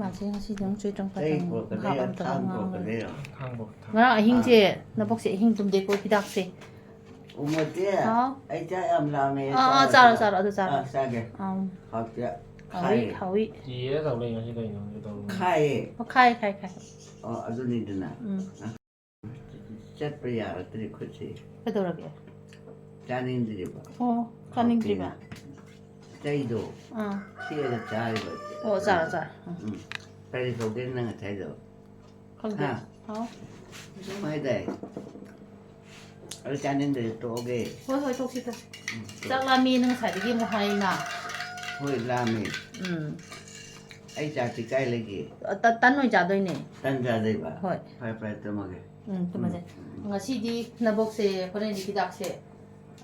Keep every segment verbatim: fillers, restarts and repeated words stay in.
ꯃꯥꯁꯦ ꯉꯁꯤꯗꯤ ꯑꯃꯨꯛ ꯆꯨꯏ ꯇ꯭ꯔꯪ ꯀꯩ ꯄꯥꯇ꯭ꯔꯪ ꯄꯨꯔꯛꯀꯗꯣꯏ? ꯃꯍꯥꯎ ꯑꯝꯇ ꯊꯥꯡ ꯉꯥꯡꯉꯦ꯫ ꯄꯨꯔꯛꯀꯗꯣꯏꯔꯣ? ꯊꯥꯡꯕ ꯊꯥꯡ ꯉꯔꯥꯡ ꯑꯍꯤꯡꯁꯦ ꯅꯕꯣꯛꯁꯦ ꯑꯍꯤꯡ ꯇꯨꯝꯗꯦꯀꯣ ꯍꯤꯗꯥꯛꯁꯦ꯫ ꯎꯃꯣꯇꯦ, ꯍꯥꯎ꯫ ꯑꯩ ꯆꯥꯛ ꯌꯥꯝ ꯂꯥꯝꯃꯦ꯫ ꯑꯥ, ꯑꯥ, ꯆꯥꯔꯣ, ꯆꯥꯔꯣ, ꯑꯗꯨ ꯆꯥꯔꯣ꯫ ꯑꯥ, ꯆꯥꯒꯦ꯫ ꯑꯥꯎ꯫ ꯍꯥꯎꯇꯦ꯫ ꯍꯥꯎꯏ, ꯈꯥꯏꯌꯦ꯫ ꯍꯥꯎꯏ꯫ ꯌꯦꯔ ꯇꯧ ꯂꯩ ꯉꯁꯤ ꯀꯩꯅꯣ ꯇꯧ ꯈꯥꯏꯌꯦ꯫ ꯑꯣ, ꯈꯥꯏ, ꯈꯥꯏ, ꯈꯥꯏ꯫ ꯑꯣ, ꯑꯗꯨꯅꯤꯗꯅ꯫ ꯎꯝ꯫ ꯆꯠꯄ ꯌꯥꯔꯛꯇ꯭ꯔꯦ ꯈꯨꯠꯁꯦ꯫ ꯀꯩꯗꯧꯔꯒꯦ? ꯆꯥꯅꯤꯡꯗ꯭ꯔꯤꯕ꯫ ꯑꯣ, ꯆꯥꯅꯤꯡꯗ꯭ꯔꯤꯕ? ꯆꯩꯗꯣ ꯑꯥ꯫ ꯊꯦꯛꯑꯒ ꯆꯥꯔꯤꯕ꯫ ꯑꯣ, ꯆꯥꯔꯣ, ꯆꯥꯔꯣ꯫ ꯎꯝ꯫ ꯎꯝ꯫ ꯀꯔꯤ ꯀꯧꯒꯦ ꯅꯪ ꯉꯁꯥꯏꯗꯣ? ꯈꯪꯗꯦ꯫ ꯍꯥ? ꯍꯥꯎ꯫ ꯑꯗꯨꯝ ꯍꯥꯏꯗꯥꯏ? ꯑꯗꯨ ꯆꯥꯅꯤꯡꯗ꯭ꯔꯗꯤ ꯇꯣꯛꯑꯒꯦ꯫ ꯍꯣꯏ, ꯍꯣꯏ, ꯇꯣꯛꯁꯤ, ꯇꯣꯛꯁꯤ꯫ ꯎꯝ, ꯇꯣꯛ- ꯆꯥꯛ ꯂꯥꯝꯃꯦꯅ ꯉꯁꯥꯏꯗꯒꯤ ꯑꯃꯨꯛ ꯍꯥꯏꯅ꯫ ꯍꯣꯏ, ꯂꯥꯝꯃꯦ꯫ ꯎꯝ꯫ ꯑꯩ ꯆꯥꯛꯇꯤ ꯀꯥꯏ ꯂꯩꯒꯦ? ꯑ, ꯇ-, ꯇꯟ ꯑꯣꯏꯅ ꯆꯥꯗꯣꯏꯅꯦ꯫ ꯇꯟ ꯆꯥꯗꯣꯏꯕ? ꯍꯣꯏ꯫ ꯐꯔꯦ, ꯐꯔꯦ, ꯇꯨꯝꯃꯒꯦ꯫ ꯎꯝ, ꯇꯨꯝꯃꯁꯦ꯫ ꯎꯝ, ꯎꯝ꯫ ꯉꯁꯤꯗꯤ ꯅꯕꯣꯛꯁꯦ ꯍꯣꯔꯦꯟꯗꯤ ꯍꯤꯗꯥꯛꯁꯦ,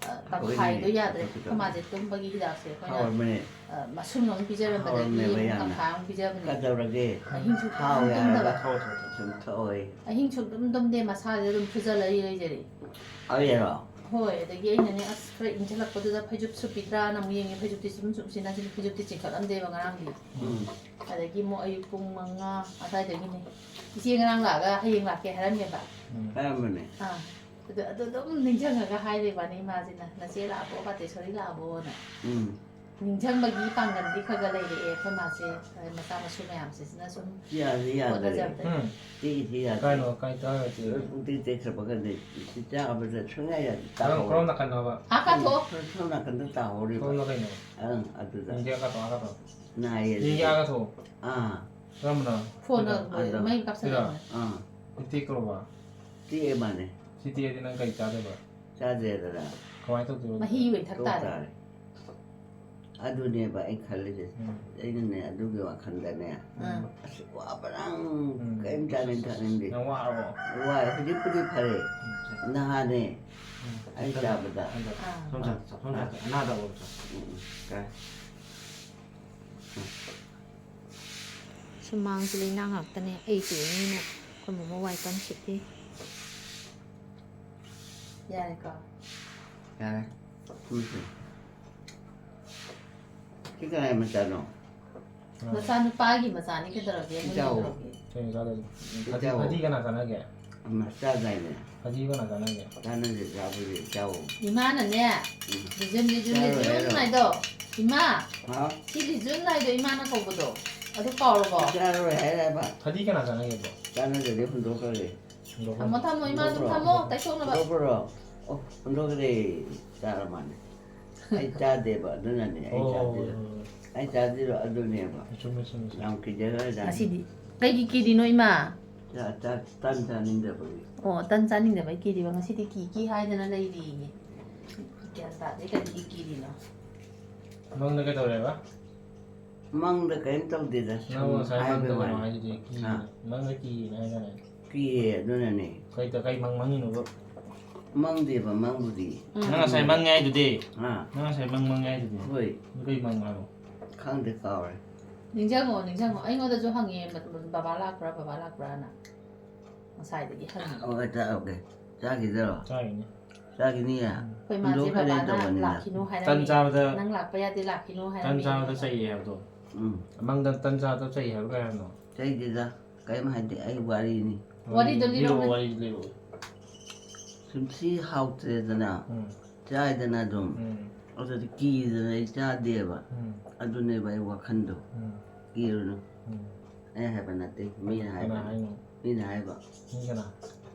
ꯑ, ꯇꯪꯈꯥꯏꯗꯣ ꯍꯣꯏꯅꯦ, ꯌꯥꯗ꯭ꯔꯦ꯫ ꯇꯪꯈꯥꯏꯗꯣ꯫ ꯑꯩꯈꯣꯏ ꯃꯥꯁꯦ ꯇꯨꯝꯕꯒꯤ ꯍꯤꯗꯥꯛꯁꯦ ꯑꯩꯈꯣꯏꯅ, ꯍꯥꯎꯔꯝꯃꯦ꯫ ꯑ, ꯃꯁꯨꯡ ꯑꯃ ꯄꯤꯖꯔꯝꯕꯗꯒꯤ ꯍꯥꯎꯔꯝꯃꯦꯕ ꯑꯃꯨꯛ ꯌꯥꯝꯅ꯫ ꯇꯪꯈꯥꯏ ꯑꯃ ꯄꯤꯖꯕꯅꯦ꯫ ꯀꯩꯗꯧꯔꯒꯦ? ꯑꯍꯤꯡꯁꯨ ꯊꯥꯎ ꯇꯨꯝꯗꯕ꯫ ꯌꯥꯔꯒ ꯊꯧ ꯊꯧ ꯊꯧ ꯁꯨꯝ ꯊꯛꯑꯣꯏ꯫ ꯑꯍꯤꯡ ꯁꯨꯡꯇꯨꯝ ꯇꯨꯝꯗꯦ, ꯃꯁꯥꯁꯦ ꯑꯗꯨꯝ ꯐꯨꯖꯜꯂ ꯂꯩꯖꯔꯦ꯫ ꯑꯧ ꯌꯥꯔꯣ? ꯍꯣꯏ, ꯑꯗꯒꯤ ꯑꯩꯅꯅꯦ, ꯑꯁ, ꯈꯔ ꯏꯪꯁꯜꯂꯛꯄꯗꯨꯗ ꯐꯩꯖꯨꯞ ꯁꯨꯞꯄꯤꯗ꯭ꯔꯥꯅ ꯑꯃꯨꯛ ꯌꯦꯡꯉꯦ, ꯐꯩꯖꯨꯞꯇꯤ ꯁꯨꯝ ꯁꯨꯞꯁꯤꯅ ꯁꯤꯅ ꯐꯩꯖꯨꯞꯇꯤ ꯆꯤꯡꯈꯠꯂꯝꯗꯦꯕ ꯉꯔꯥꯡꯗꯤ꯫ ꯎꯝ꯫ ꯑꯗꯒꯤ ꯑꯃꯨꯛ ꯑꯌꯨꯛ ꯄꯨꯡ ꯃꯉꯥ ꯑꯗꯨꯋꯥꯏꯗꯒꯤꯅꯦ, ꯏꯆꯦ ꯉꯔꯥꯡ ꯂꯥꯛꯑꯒ ꯍꯌꯦꯡ ꯂꯥꯛꯀꯦ ꯍꯥꯏꯔꯝꯃꯦꯕ꯫ ꯎꯝ꯫ ꯍꯥꯏꯔꯝꯕꯅꯦ꯫ ꯑꯥ, ꯑꯗꯨ, ꯑꯗꯨ ꯑꯗꯨꯝ ꯅꯤꯡꯁꯤꯡꯉꯒ ꯍꯥꯏꯔꯤꯕ ꯋꯥꯅꯤ ꯏꯃꯥꯁꯤꯅ, "ꯅꯆꯦ ꯂꯥꯛꯑꯕꯣ, ꯕꯥꯇꯦꯁꯣꯔꯤ ꯂꯥꯛꯑꯕꯣꯅ?" ꯎꯝ꯫ ꯅꯤꯡꯁꯤꯡꯕꯒꯤ ꯄꯥꯡꯒꯜꯗꯤ ꯈꯔ ꯈꯔ ꯂꯩꯔꯛꯑꯦ ꯑꯩꯈꯣꯏ ꯃꯥꯁꯦ, ꯑꯗꯩ ꯃꯆꯥ ꯃꯁꯨ ꯃꯌꯥꯝꯁꯤꯅ ꯁꯨꯝ ꯌꯥꯗꯤ ꯌꯥꯗꯔꯦ꯫ ꯍꯣꯠꯅꯖꯕꯗ꯫ ꯎꯝ꯫ ꯇꯦꯛꯏꯗꯤ ꯌꯥꯗ꯭ꯔꯦ꯫ ꯀꯥꯏꯅꯣ ꯀꯥꯏ ꯇꯥꯔꯒꯗꯤ? ꯄꯨꯡꯇꯦꯛ ꯇꯦꯛꯈ꯭ꯔꯕ ꯈꯪꯗꯦ꯫ ꯁꯤ ꯆꯥꯕꯗ ꯁꯨꯡꯌꯥ ꯌꯥꯗꯦ꯫ ꯀꯔꯝ ꯇꯥꯍꯧꯔꯦ꯫ ꯀꯔꯣꯝ ꯅꯥꯀꯟꯅꯣꯕ? ꯑꯥ, ꯀꯥꯊꯣꯛꯑꯣ꯫ ꯁꯣꯝ ꯅꯥꯀꯟꯗ ꯇꯥꯍꯧꯔꯤꯕ꯫ ꯀꯔꯣꯝꯗ ꯀꯩꯅꯣ? ꯑꯪ, ꯑꯗꯨꯗ꯫ ꯌꯦꯡꯒꯦ, ꯑꯥ ꯀꯥꯊꯣꯛꯑꯣ, ꯑꯥ ꯀꯥꯊꯣꯛꯑꯣ꯫ ꯅꯥꯏꯌꯦ ꯑꯗꯨꯗꯤ꯫ ꯌꯦꯡꯒꯦ, ꯑꯥ ꯀꯥꯊꯣꯛꯑꯣ꯫ ꯑꯥ, ꯀꯔꯝꯕꯅꯣ? ꯐꯣꯟꯗ ꯑꯗꯣ꯫ ꯃꯩ ꯀꯥꯞꯁꯤꯜꯂꯣ꯫ ꯁꯤꯔꯣ? ꯑꯥ꯫ ꯇꯦꯛꯈ꯭ꯔꯕ? ꯇꯦꯛꯑꯦ ꯃꯥꯅꯦ꯫ ꯁꯤ ꯇꯦꯛꯑꯗꯤ ꯅꯪ ꯀꯩ ꯆꯥꯗꯣꯏꯕ? ꯆꯥꯗ꯭ꯔꯦꯗꯅ꯫ ꯀꯃꯥꯏꯅ ꯇꯧꯗꯣꯏꯕ? ꯃꯍꯤ ꯑꯣꯏꯅ ꯊꯛ ꯇꯣꯛ ꯇꯥꯔꯦ꯫ ꯇꯥꯔꯦ꯫ ꯑꯗꯨꯅꯦꯕ ꯑꯩ ꯈꯜꯂꯤꯁꯦ꯫ ꯎꯝ꯫ ꯑꯩꯅꯅꯦ ꯑꯗꯨꯒꯤ ꯋꯥꯈꯜꯗꯅꯦ꯫ ꯎꯝ꯫ ꯑꯁ ꯋꯥꯕꯅ ꯎꯝ꯫ ꯀꯔꯤꯝ ꯆꯥꯅꯤꯡ ꯊꯛꯅꯤꯡꯗꯦ꯫ ꯅꯪ ꯋꯥꯔꯕꯣ? ꯋꯥꯏ, ꯍꯧꯖꯤꯛꯄꯨꯗꯤ ꯐꯔꯦ꯫ ꯎꯝ, ꯁꯦ꯫ ꯅꯍꯥꯟꯅꯦ ꯎꯝ꯫ ꯑꯩ ꯆꯥꯕꯗ꯫ ꯑꯥ꯫ ꯁꯣꯝ ꯁꯥꯏ, ꯁꯣꯝ ꯁꯥꯏ, ꯑꯅꯥꯗ ꯑꯣꯏꯔꯁꯨ꯫ ꯎꯝ, ꯎꯝ, ꯀꯥꯏ꯫ ꯁꯨꯃꯥꯡꯁꯤ ꯂꯩꯅꯥ ꯉꯥꯛꯇꯅꯦ꯫ ꯑꯩ ꯇꯣꯡꯉꯤꯅ ꯑꯩꯈꯣꯏ ꯃꯃꯥ ꯋꯥꯏ ꯀꯟꯅ ꯁꯤꯠꯂꯤ꯫ ꯌꯥꯔꯦꯀꯣ? ꯌꯥꯔꯦ꯫ ꯎꯝ, ꯁꯦ꯫ ꯁꯤ ꯀꯅꯥꯏ ꯃꯆꯥꯅꯣ? ꯃꯆꯥꯅꯨꯄꯥꯒꯤ ꯃꯆꯥꯅꯤ ꯀꯩꯗꯧꯔꯒꯦ? ꯅꯣꯏ ꯏꯆꯥꯎ꯫ ꯀꯩꯗꯧꯔꯒꯦ? ꯀꯩꯅꯣ ꯆꯥꯗꯣꯏꯅꯣ? ꯐꯗꯤ, ꯏꯆꯥꯎ꯫ ꯐꯗꯤ ꯀꯅꯥ ꯆꯥꯅꯒꯦ? ꯑꯃ ꯆꯥꯗꯥꯏꯅꯦ? ꯐꯗꯤ ꯀꯅꯥ ꯆꯥꯅꯒꯦ? ꯆꯥꯅꯗꯦ, ꯆꯥꯕꯗꯤ ꯏꯆꯥꯎ꯫ ꯏꯃꯥꯅꯅꯦ, ꯎꯝ꯫ ꯂꯤꯖꯨꯟ, ꯂꯤꯖꯨꯟ, ꯆꯥꯔꯣꯏ ꯂꯤꯖꯨꯟ ꯍꯥꯏꯔꯣ? ꯍꯥꯏꯗꯣ꯫ ꯏꯃꯥ! ꯍꯥꯎ? ꯁꯤ ꯂꯤꯖꯨꯟ ꯍꯥꯏꯗꯣ ꯏꯃꯥꯅ ꯀꯧꯕꯗꯣ꯫ ꯑꯗꯨ ꯀꯥꯎꯔꯕꯣ? ꯆꯥꯔꯣꯏ ꯍꯥꯏꯔꯕ? ꯐꯗꯤ ꯀꯅꯥ ꯆꯥꯅꯒꯦꯕꯣ? ꯆꯥꯅꯗꯗꯤ ꯍꯨꯟꯗꯣꯛꯈ꯭ꯔꯒꯦ꯫ ꯍꯨꯟꯗꯣꯛꯈ꯭ꯔꯒꯦ꯫ ꯊꯝꯃꯣ, ꯊꯝꯃꯣ, ꯏꯃꯥ ꯑꯗꯨꯝ ꯍꯨꯟꯗꯣꯛꯈ꯭ꯔꯣ? ꯊꯝꯃꯣ, ꯇꯩꯊꯣꯛꯅꯕ꯫ ꯍꯨꯟꯗꯣꯛꯈ꯭ꯔꯣ? ꯑꯣ, ꯍꯨꯟꯗꯣꯛꯈ꯭ꯔꯦ꯫ ꯆꯥꯔ ꯃꯥꯜꯂꯦ꯫ ꯑꯩ ꯆꯥꯗꯦꯕ, ꯑꯗꯨꯅꯅꯦ ꯑꯩ ꯑꯣ, ꯆꯥꯗ꯭ꯔꯤꯗꯣ꯫ ꯍꯣꯏ, ꯍꯣꯏ, ꯍꯣꯏ꯫ ꯑꯩ ꯆꯥꯗ꯭ꯔꯤꯗꯣ ꯑꯗꯨꯅꯦꯕ꯫ ꯆꯨꯝꯃꯦ, ꯆꯨꯝꯃꯦ, ꯆꯨꯝꯃꯦ꯫ ꯌꯥꯝ ꯀꯤꯖꯈ꯭ꯔꯖꯥꯠꯅꯤ꯫ ꯉꯁꯤꯗꯤ ꯀꯩꯒꯤ ꯀꯤꯔꯤꯅꯣ, ꯏꯃꯥ? ꯆꯥ-, ꯆꯥ-, ꯇꯟ ꯆꯥꯅꯤꯡꯗꯕꯒꯤ꯫ ꯑꯣ, ꯇꯟ ꯆꯥꯅꯤꯡꯗꯕꯩ ꯀꯤꯔꯤꯕ? ꯉꯁꯤꯗꯤ ꯀꯤ ꯀꯤ ꯍꯥꯏꯗꯅ ꯂꯩꯔꯤꯌꯦ꯫ ꯒ꯭ꯌꯥꯟ ꯇꯥꯗꯦ, ꯀꯔꯤꯒꯤ ꯀꯤꯔꯤꯅꯣ? ꯃꯪꯗ ꯀꯩꯗꯧꯔꯦꯕ? ꯃꯪꯗ ꯀꯔꯤꯝ ꯇꯧꯗꯦꯗ, ꯅꯪ ꯁꯨꯝ ꯉꯁꯥꯏ ꯍꯥꯏꯕꯩ ꯃꯪꯗ ꯀꯩꯅꯣ ꯋꯥꯅꯤ꯫ ꯍꯥꯏꯗꯨꯗꯤ ꯀꯤ-, ꯑꯥ꯫ ꯃꯪꯗ ꯀꯤꯅ ꯍꯥꯏꯗꯥꯏꯅꯦ? ꯀꯤꯌꯦ, ꯑꯗꯨꯅꯅꯦ꯫ ꯀꯩ ꯇ-, ꯀꯩ ꯃꯪ ꯃꯪꯉꯤꯅꯣꯕ? ꯃꯪꯗꯦꯕ, ꯃꯪꯕꯨꯗꯤ꯫ ꯎꯝ꯫ ꯅꯪ ꯉꯁꯥꯏ ꯃꯪꯉꯦ ꯍꯥꯏꯗꯨꯗꯤ? ꯑꯥ꯫ ꯅꯪ ꯉꯁꯥꯏ ꯃꯪ ꯃꯪꯉꯦ ꯍꯥꯏꯗꯨꯗꯤ? ꯍꯣꯏ꯫ ꯑꯗꯨ ꯀꯩ ꯃꯪ ꯍꯥꯏꯕ? ꯈꯪꯗꯦ, ꯀꯥꯎꯔꯦ꯫ ꯅꯤꯡꯁꯤꯡꯉꯣ, ꯅꯤꯡꯁꯤꯡꯉꯣ꯫ ꯑꯩꯉꯣꯟꯗꯁꯨ ꯍꯪꯉꯦ, ꯕꯕꯥ ꯂꯥꯛꯄ꯭ꯔꯥ, ꯕꯕꯥ ꯂꯥꯛꯄ꯭ꯔꯥꯅ꯫ ꯉꯁꯥꯏꯗꯒꯤ ꯍꯪꯉꯤ꯫ ꯑꯣ, ꯆꯥ-, ꯑꯣꯀꯦ꯫ ꯆꯥꯈꯤꯗ꯭ꯔꯣ? ꯆꯥꯈꯤꯅꯤ꯫ ꯆꯥꯈꯤꯅꯤꯌꯦ? ꯎꯝ꯫ ꯑꯩꯈꯣꯏ ꯃꯥꯁꯦ ꯍꯨꯟꯗꯣꯛꯈ꯭ꯔꯦꯅ ꯕꯕꯥꯅ ꯇꯧꯕꯅꯤꯗ꯫ ꯂꯥꯛꯈꯤꯅꯨ ꯍꯥꯏꯔꯝꯃꯤ꯫ ꯇꯟ ꯆꯥꯕꯗ, ꯅꯪ ꯂꯥꯛꯄ ꯌꯥꯗꯦ, ꯂꯥꯛꯈꯤꯅꯨ ꯇꯟ ꯍꯥꯏꯔꯝꯃꯤ꯫ ꯆꯥꯕꯗ ꯆꯩꯌꯦ ꯍꯥꯏꯕꯗꯣ꯫ ꯎꯝ꯫ ꯃꯪꯗ ꯇꯟ ꯆꯥꯕꯗ ꯆꯩ ꯍꯥꯏꯕ ꯀꯩ ꯍꯥꯏꯕꯅꯣ? ꯆꯩꯗꯦꯗ, ꯀꯔꯤꯝ ꯍꯥꯏꯗꯦ, ꯑꯩ ꯋꯥꯔꯤꯅꯤ꯫ ꯋꯥꯔꯤꯗꯣ ꯂꯤꯔꯛꯑꯣ, ꯂꯤꯔꯛꯑꯣ꯫ ꯋꯥꯔꯤꯗꯣ ꯂꯤꯔꯛꯑꯣ꯫ ꯁꯨꯝꯁꯤ ꯍꯥꯎꯇ꯭ꯔꯦꯗꯅ, ꯎꯝ꯫ ꯆꯥꯏꯗꯅ ꯑꯗꯨꯝ꯫ ꯎꯝ꯫ ꯑꯗꯨꯗꯤ ꯀꯤꯗꯅ ꯑꯩ ꯆꯥꯗꯦꯕ꯫ ꯎꯝ꯫ ꯑꯗꯨꯅꯦꯕ ꯑꯩ ꯋꯥꯈꯟꯗꯣ꯫ ꯎꯝ꯫ ꯀꯤꯔꯨꯅꯨ꯫ ꯎꯝ꯫ ꯑꯩ ꯍꯥꯏꯕ ꯅꯠꯇꯦ, ꯃꯤꯅ ꯀꯅꯥ ꯍꯥꯏꯕꯅꯤ꯫ ꯍꯥꯏꯅꯣ? ꯃꯤꯅ ꯍꯥꯏꯕ꯫ ꯃꯤ ꯀꯅꯥ?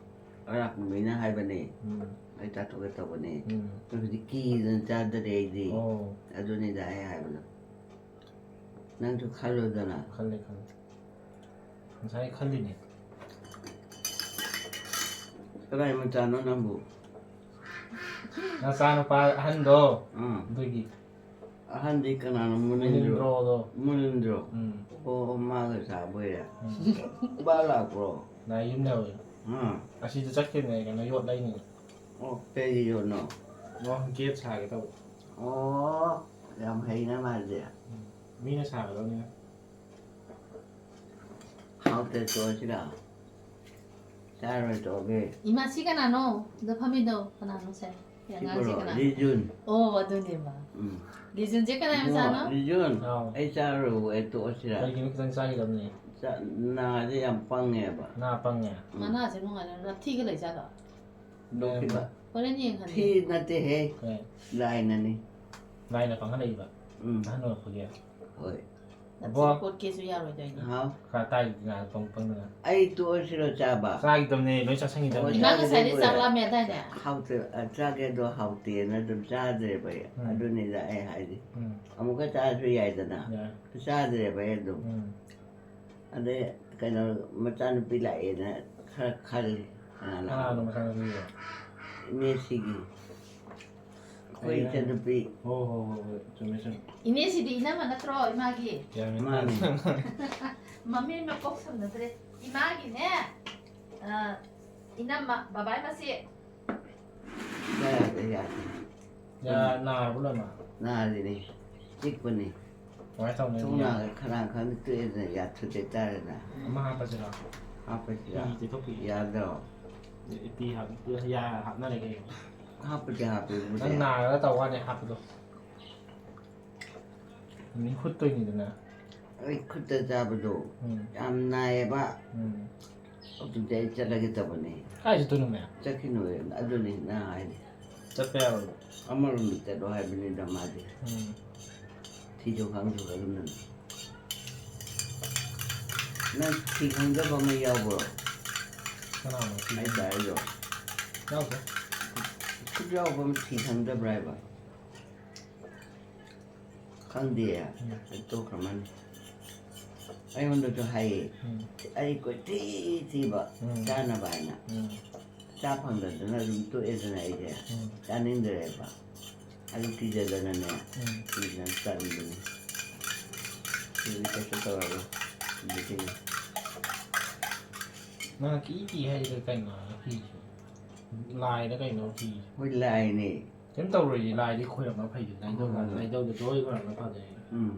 ꯑꯔꯥꯛꯄ ꯃꯤꯅ ꯍꯥꯏꯕꯅꯦ꯫ ꯎꯝ꯫ ꯑꯩ ꯆꯥꯊꯣꯛꯀꯦ ꯇꯧꯕꯅꯦ꯫ ꯎꯝ꯫ ꯑꯗꯨꯗꯤ ꯀꯤꯗꯅ ꯆꯥꯗꯔꯦ ꯑꯩꯗꯤ꯫ ꯑꯣ꯫ ꯑꯗꯨꯅꯤꯗ ꯑꯩ ꯍꯥꯏꯕꯗꯣ꯫ ꯅꯪꯁꯨ ꯈꯜꯂꯨꯗꯅ꯫ ꯈꯜꯂꯦ, ꯈꯜꯂꯦ꯫ ꯉꯁꯥꯏ ꯈꯜꯂꯤꯅꯦ꯫ ꯀꯅꯥꯏ ꯃꯆꯥꯅꯣ ꯅꯪꯕꯨ? ꯅꯆꯥꯅꯨꯄꯥ ꯑꯍꯟꯗꯣ꯫ ꯎꯝ꯫ ꯑꯗꯨꯒꯤ꯫ ꯑꯍꯟꯗꯤ ꯀꯅꯥꯅꯣ? ꯃꯨꯅꯤꯟꯗ꯭ꯔꯣ? ꯃꯨꯅꯤꯟꯗ꯭ꯔꯣꯗꯣ꯫ ꯃꯨꯅꯤꯟꯗ꯭ꯔꯣ? ꯎꯝ꯫ ꯑꯣ, ꯃꯥꯒ ꯁꯥꯕ ꯑꯣꯏꯔꯦ꯫ ꯎꯝ꯫ ꯕꯥ ꯂꯥꯛꯄ꯭ꯔꯣ? ꯂꯥꯛꯑꯦ, ꯌꯨꯝ ꯂꯩꯍꯧꯋꯦ꯫ ꯎꯝ꯫ ꯑꯁꯤꯗ ꯆꯠꯈꯤꯕꯅꯦ, ꯀꯩꯅꯣ, ꯌꯣꯠ ꯂꯩꯅꯤ꯫ ꯑꯣ, ꯀꯩꯒꯤ ꯌꯣꯠꯅꯣ? ꯑꯣ, ꯒꯦꯠ ꯁꯥꯒꯦ ꯇꯧꯕ꯫ ꯑꯣ, ꯌꯥꯝ ꯍꯩꯅ ꯃꯥꯗꯤ꯫ ꯎꯝ, ꯃꯤꯅ ꯁꯥꯒꯗꯕꯅꯤꯅ꯫ ꯍꯥꯎꯇꯦ ꯇꯣꯛꯑꯁꯤꯔ? ꯆꯥꯔꯣꯏ ꯇꯣꯛꯑꯒꯦ꯫ ꯏꯃꯥ, ꯁꯤ ꯀꯅꯥꯅꯣ? ꯑꯗ ꯐꯝꯃꯤꯗꯣ ꯀꯅꯥꯅꯣ ꯁꯦ? ꯑꯉꯥꯡꯁꯦ ꯁꯤꯕꯨꯔꯣ? ꯀꯅꯥ? ꯂꯤꯖꯨꯟ꯫ ꯑꯣ, ꯑꯗꯨꯅꯦꯕ꯫ ꯎꯝ꯫ ꯂꯤꯖꯨꯟꯁꯦ ꯀꯅꯥꯏ ꯏꯕꯨꯡꯉꯣ, ꯃꯆꯥꯅꯣ? ꯂꯤꯖꯨꯟ, ꯑꯥꯎ꯫ ꯑꯩ ꯆꯥꯔꯨꯔꯕ, ꯑꯩ ꯇꯣꯛꯑꯁꯤꯔ? ꯀꯩꯒꯤꯅꯣ? ꯈꯤꯇꯪ ꯆꯥꯈꯤꯗꯕꯅꯦ꯫ ꯆꯥ-, ꯅꯥꯁꯦ ꯌꯥꯝ ꯄꯪꯉꯦꯕ꯫ ꯅꯥ ꯄꯪꯉꯦ? ꯎꯝ꯫ ꯃꯅꯥꯁꯦ ꯅꯨꯡꯉꯥꯏꯅ ꯅꯞꯊꯤꯒ ꯂꯩꯖꯥꯠꯂꯣ? ꯂꯧꯈꯤꯕ꯫ ꯍꯣꯔꯦꯟ ꯌꯦꯡꯍꯟꯒꯦ꯫ ꯊꯤ ꯅꯠꯇꯦꯍꯦ꯫ ꯀꯩ? ꯂꯥꯏꯅꯅꯤ꯫ ꯂꯥꯏꯅ ꯄꯪꯍꯜꯂꯛꯏꯕ? ꯎꯝ꯫ ꯑꯍꯟ ꯑꯣꯏꯔꯛꯄꯒꯤ? ꯍꯣꯏ꯫ ꯅꯞꯁꯤ ꯕꯣ꯫ ꯀꯣꯠꯀꯦꯁꯨ ꯌꯥꯔꯣꯏꯗꯣꯏꯅꯤ꯫ ꯍꯥꯎ꯫ ꯈꯔ ꯇꯥꯏꯗꯅ ꯄꯪ ꯄꯪꯗꯅ꯫ ꯑꯩ ꯇꯣꯛꯑꯁꯤꯔꯣ ꯆꯥꯕ? ꯆꯥꯈꯤꯗꯕꯅꯦ, ꯂꯣꯏ ꯆꯥꯁꯟꯈꯤꯗꯕꯅꯦ꯫ ꯏꯃꯥ ꯉꯁꯥꯏꯗꯩ ꯆꯥꯛ ꯂꯥꯝꯃꯦ ꯍꯥꯏꯗꯥꯏꯅꯦ? ꯍꯥꯎꯇꯦ, ꯑ, ꯆꯥꯒꯦꯗꯣ ꯍꯥꯎꯇꯦꯅ ꯑꯗꯨꯝ ꯆꯥꯗ꯭ꯔꯦꯕ ꯑꯩ꯫ ꯎꯝ꯫ ꯑꯗꯨꯅꯤꯗ ꯑꯩ ꯍꯥꯏꯗꯤ꯫ ꯎꯝ꯫ ꯑꯃꯨꯛꯀ ꯆꯥꯔꯁꯨ ꯌꯥꯏꯗꯅ꯫ ꯌꯥꯏ꯫ ꯆꯥꯗ꯭ꯔꯦꯕ ꯑꯩ ꯑꯗꯨꯝ꯫ ꯎꯝ꯫ ꯑꯗꯩ ꯀꯩꯅꯣ, ꯃꯆꯥꯅꯨꯄꯤ ꯂꯥꯛꯑꯦꯅ ꯈꯔ ꯈꯜꯂꯤ꯫ ꯀꯅꯥ ꯂꯥꯛꯑꯦ? ꯀꯅꯥꯅꯣ ꯃꯆꯥꯅꯨꯄꯤꯗꯣ? ꯏꯅꯦꯁꯤꯒꯤ꯫ ꯑꯩꯈꯣꯏ ꯑꯩꯅ ꯏꯆꯟꯅꯨꯄꯤ꯫ ꯍꯣ, ꯍꯣ, ꯍꯣ, ꯍꯣꯏ, ꯆꯨꯝꯃꯦ, ꯆꯨꯝꯃꯦ꯫ ꯏꯅꯦꯁꯤꯗꯤ ꯏꯅꯝꯃ ꯅꯠꯇ꯭ꯔꯣ ꯏꯃꯥꯒꯤ? ꯒ꯭ꯌꯥꯟ ꯃꯦꯟ ꯃꯥꯅꯦ꯫ ꯇꯥꯗꯦ꯫ ꯃꯃꯤꯡ ꯃꯀꯣꯛ ꯁꯝꯅꯗ꯭ꯔꯦ꯫ ꯏꯃꯥꯒꯤꯅꯦ, ꯑ, ꯏꯅꯝꯃ, ꯕꯕꯥꯏ ꯃꯆꯦ꯫ ꯌꯥꯗꯦ, ꯌꯥꯗꯦ꯫ ꯌꯥ-, ꯎꯝ꯫ ꯅꯥꯔꯕꯣ ꯂꯣꯏꯅ? ꯅꯥꯔꯤꯅꯦ꯫ ꯆꯤꯛꯄꯅꯤ꯫ ꯀꯃꯥꯏꯅ ꯇꯧꯅꯤ ꯑꯗꯨꯗꯤ? ꯊꯣꯡꯅꯥꯒ ꯈꯅꯥꯎ ꯈꯔ ꯅꯤꯛꯇꯣꯛꯑꯦꯗꯅ ꯌꯥꯊꯨꯗꯦꯛ ꯇꯥꯔꯦꯅ꯫ ꯑꯃ ꯍꯥꯞꯄꯁꯤꯔꯣ? ꯍꯥꯞꯄꯁꯤꯔꯥ? ꯏ ꯇꯩꯊꯣꯛꯄꯤꯒꯦ꯫ ꯌꯥꯗ꯭ꯔꯣ? ꯏ ꯍꯥꯞ-, ꯌꯥ ꯍꯥꯞꯅꯔꯦ ꯀꯩꯅꯣ꯫ ꯍꯥꯞꯄꯗꯤ ꯍꯥꯞꯄꯦ, ꯏꯕꯨꯡꯁꯦ꯫ ꯅꯪ ꯅꯥꯔꯒ ꯇꯧ ꯋꯥꯅꯤ ꯍꯥꯞꯄꯗꯣ꯫ ꯅꯪ ꯈꯨꯠꯇꯣꯏꯅꯤꯗꯅ꯫ ꯑꯩ ꯈꯨꯠꯇ ꯆꯥꯕꯗꯣ ꯎꯝ꯫ ꯌꯥꯝ ꯅꯥꯏꯌꯦꯕ꯫ ꯎꯝ꯫ ꯑꯗꯨꯗꯤ ꯑꯩ ꯆꯠꯂꯒꯦ ꯇꯧꯕꯅꯦ꯫ ꯀꯥꯏ ꯆꯠꯇꯣꯏꯅꯣ, ꯃꯌꯥꯝ? ꯆꯠꯈꯤꯅꯨ, ꯑꯗꯨꯅꯤ ꯅꯪ ꯍꯥꯏꯗꯤ꯫ ꯆꯠꯄ ꯌꯥꯔꯣꯏꯕ꯫ ꯑꯃꯔꯣꯝꯗ ꯆꯠꯂꯣ ꯍꯥꯏꯕꯅꯤꯗ ꯃꯥꯗꯤ꯫ ꯎꯝ꯫ ꯊꯤꯁꯨ ꯈꯪꯗ꯭ꯔꯕ ꯑꯗꯨꯝꯅ꯫ ꯅꯪ ꯊꯤ ꯈꯪꯗꯕ ꯑꯃ ꯌꯥꯎꯕ꯭ꯔꯣ? ꯀꯅꯥꯅꯣ ꯊꯤ ꯑꯩ ꯈꯪꯗꯕ? ꯇꯥꯔꯤꯗꯣ꯫ ꯌꯥꯎꯗꯦ꯫ ꯈꯨꯠ ꯌꯥꯎꯕ ꯑꯃ ꯊꯤ ꯈꯪꯗꯕ꯭ꯔꯥ ꯍꯥꯏꯕ? ꯈꯪꯗꯦ꯫ ꯎꯝ꯫ ꯑꯩ ꯇꯣꯛꯈ꯭ꯔꯃꯅꯤ꯫ ꯑꯩꯉꯣꯟꯗꯁꯨ ꯍꯥꯏꯌꯦ꯫ ꯎꯝ꯫ ꯑꯩ ꯀꯣꯏꯊꯤ ꯊꯤꯕ ꯎꯝ꯫ ꯆꯥꯅꯕ ꯍꯥꯏꯅ꯫ ꯎꯝ꯫ ꯆꯥ ꯐꯪꯗꯗꯅ ꯑꯗꯨꯝ ꯇꯣꯛꯑꯦꯗꯅ ꯑꯩꯁꯦ꯫ ꯎꯝ꯫ ꯆꯥꯅꯤꯡꯗ꯭ꯔꯦꯕ꯫ ꯑꯗꯨ ꯀꯤꯖꯗꯅꯅꯦ꯫ ꯎꯝ꯫ ꯀꯤꯗꯅ ꯇꯟꯕꯅꯤ꯫ ꯁꯤꯗꯤ ꯀꯩꯁꯨ ꯇꯧꯔꯔꯣꯏ꯫ ꯑꯗꯨꯗꯒꯤ ꯅꯪ ꯀꯤ ꯀꯤ ꯍꯥꯏꯁꯦ ꯀꯩꯅꯣ? ꯀꯤꯁꯦ? ꯂꯥꯏꯗ ꯀꯩꯅꯣ ꯀꯤꯁꯦ? ꯍꯣꯏ, ꯂꯥꯏꯅꯦ꯫ ꯀꯩꯝ ꯇꯧꯔꯣꯏꯌꯦ, ꯂꯥꯏꯗꯤ ꯈꯣꯏꯔꯝꯃ ꯐꯩꯌꯦ, ꯂꯥꯏꯗꯧ-, ꯍꯣꯏ, ꯍꯣꯏ, ꯍꯣꯏ꯫ ꯂꯥꯏꯗꯧꯗ ꯂꯣꯏ ꯈꯣꯏꯔꯝꯃ ꯐꯖꯩꯌꯦ꯫ ꯎꯝ꯫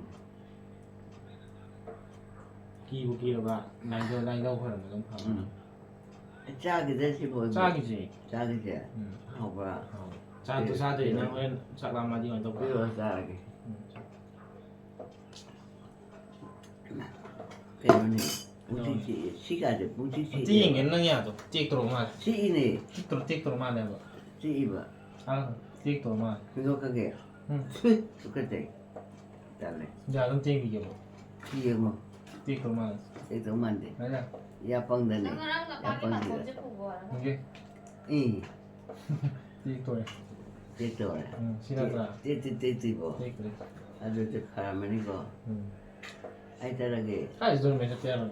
ꯀꯤꯕꯨ ꯀꯤꯔꯕ, ꯂꯥꯏꯗꯧ, ꯂꯥꯏꯗꯧ ꯈꯣꯏꯔꯝꯃ ꯑꯗꯨꯝ ꯐꯕꯅꯦ꯫ ꯎꯝ꯫ ꯆꯥꯈꯤꯗꯦ ꯁꯤꯕꯨ ꯑꯩꯕꯨ꯫ ꯆꯥꯈꯤꯁꯦ꯫ ꯆꯥꯈꯤꯁꯦ? ꯎꯝ꯫ ꯍꯥꯎꯕ꯭ꯔꯥ? ꯍꯥꯎꯋꯦ꯫ ꯆꯥꯗꯨ ꯆꯥꯗ꯭ꯔꯤ ꯅꯪ ꯍꯣꯔꯦꯟ ꯆꯥꯛ ꯂꯥꯝꯃꯗꯤ ꯀꯃꯥꯏꯅ ꯇꯧꯕ? ꯄꯤꯔꯛꯑꯣ ꯆꯥꯔꯒꯦ꯫ ꯎꯝ꯫ ꯀꯩꯅꯣꯅꯦ? ꯄꯨꯡꯆꯤꯛ ꯆꯤꯛꯑꯦ꯫ ꯁꯤꯒꯥꯁꯦ ꯄꯨꯡꯆꯤꯛ ꯑꯝꯇ ꯆꯤꯛꯑꯦ꯫ ꯌꯦꯡꯒꯦ ꯅꯪ ꯌꯥꯗꯣ ꯆꯦꯛ ꯇꯧꯔ ꯃꯥꯜꯂꯦ꯫ ꯆꯤꯛꯏꯅꯦ꯫ ꯆꯦꯛ ꯇꯧꯔ ꯆꯦꯛ ꯇꯧꯔ ꯃꯥꯜꯂꯦ ꯍꯥꯏꯕ꯫ ꯆꯤꯛꯏꯕ꯫ ꯑꯥ ꯆꯦꯛ ꯇꯧꯔ ꯃꯥꯜꯂꯦ꯫ ꯍꯨꯟꯗꯣꯛꯈ꯭ꯔꯒꯦ꯫ ꯎꯝ꯫ ꯇꯨꯀꯠꯆꯩ꯫ ꯇꯜꯂꯦ꯫ ꯌꯥ ꯑꯗꯨꯝ ꯆꯦꯡꯕꯤꯒꯦꯕ꯫ ꯁꯤ ꯌꯦꯡꯉꯣ꯫ ꯆꯦꯛ ꯇꯧꯔ ꯃꯥꯜꯂꯦ꯫ ꯆꯤꯛꯇꯧ ꯃꯥꯟꯗꯦ꯫ ꯍꯥꯏꯅ ꯌꯥ ꯄꯪꯗꯅꯦ꯫ ꯅꯪ ꯉꯔꯥꯡ ꯅꯄꯥꯒꯤ ꯌꯥ ꯄꯪꯗꯦ꯫ ꯅꯥꯀꯣꯡꯁꯦ ꯄꯨꯕ ꯋꯥꯔꯕ? ꯎꯝ꯫ ꯏ꯫ ꯆꯦꯛ ꯇꯧꯔꯦ꯫ ꯆꯤꯛꯇꯧꯔꯦ꯫ ꯎꯝ, ꯁꯤ ꯅꯠꯇ꯭ꯔꯥ? ꯆꯤꯛ ꯆꯤꯛ ꯆꯤꯛꯇ꯭ꯔꯤꯕꯣ? ꯆꯦꯛ ꯇꯧꯔꯦ꯫ ꯑꯗꯨꯗꯤ ꯐꯔꯝꯃꯅꯤꯀꯣ꯫ ꯎꯝ꯫ ꯑꯩ ꯆꯠꯂꯒꯦ꯫ ꯀꯥꯏ ꯆꯠꯇꯣꯏꯅꯣ? ꯆꯠꯄ ꯌꯥꯔꯣꯏ꯫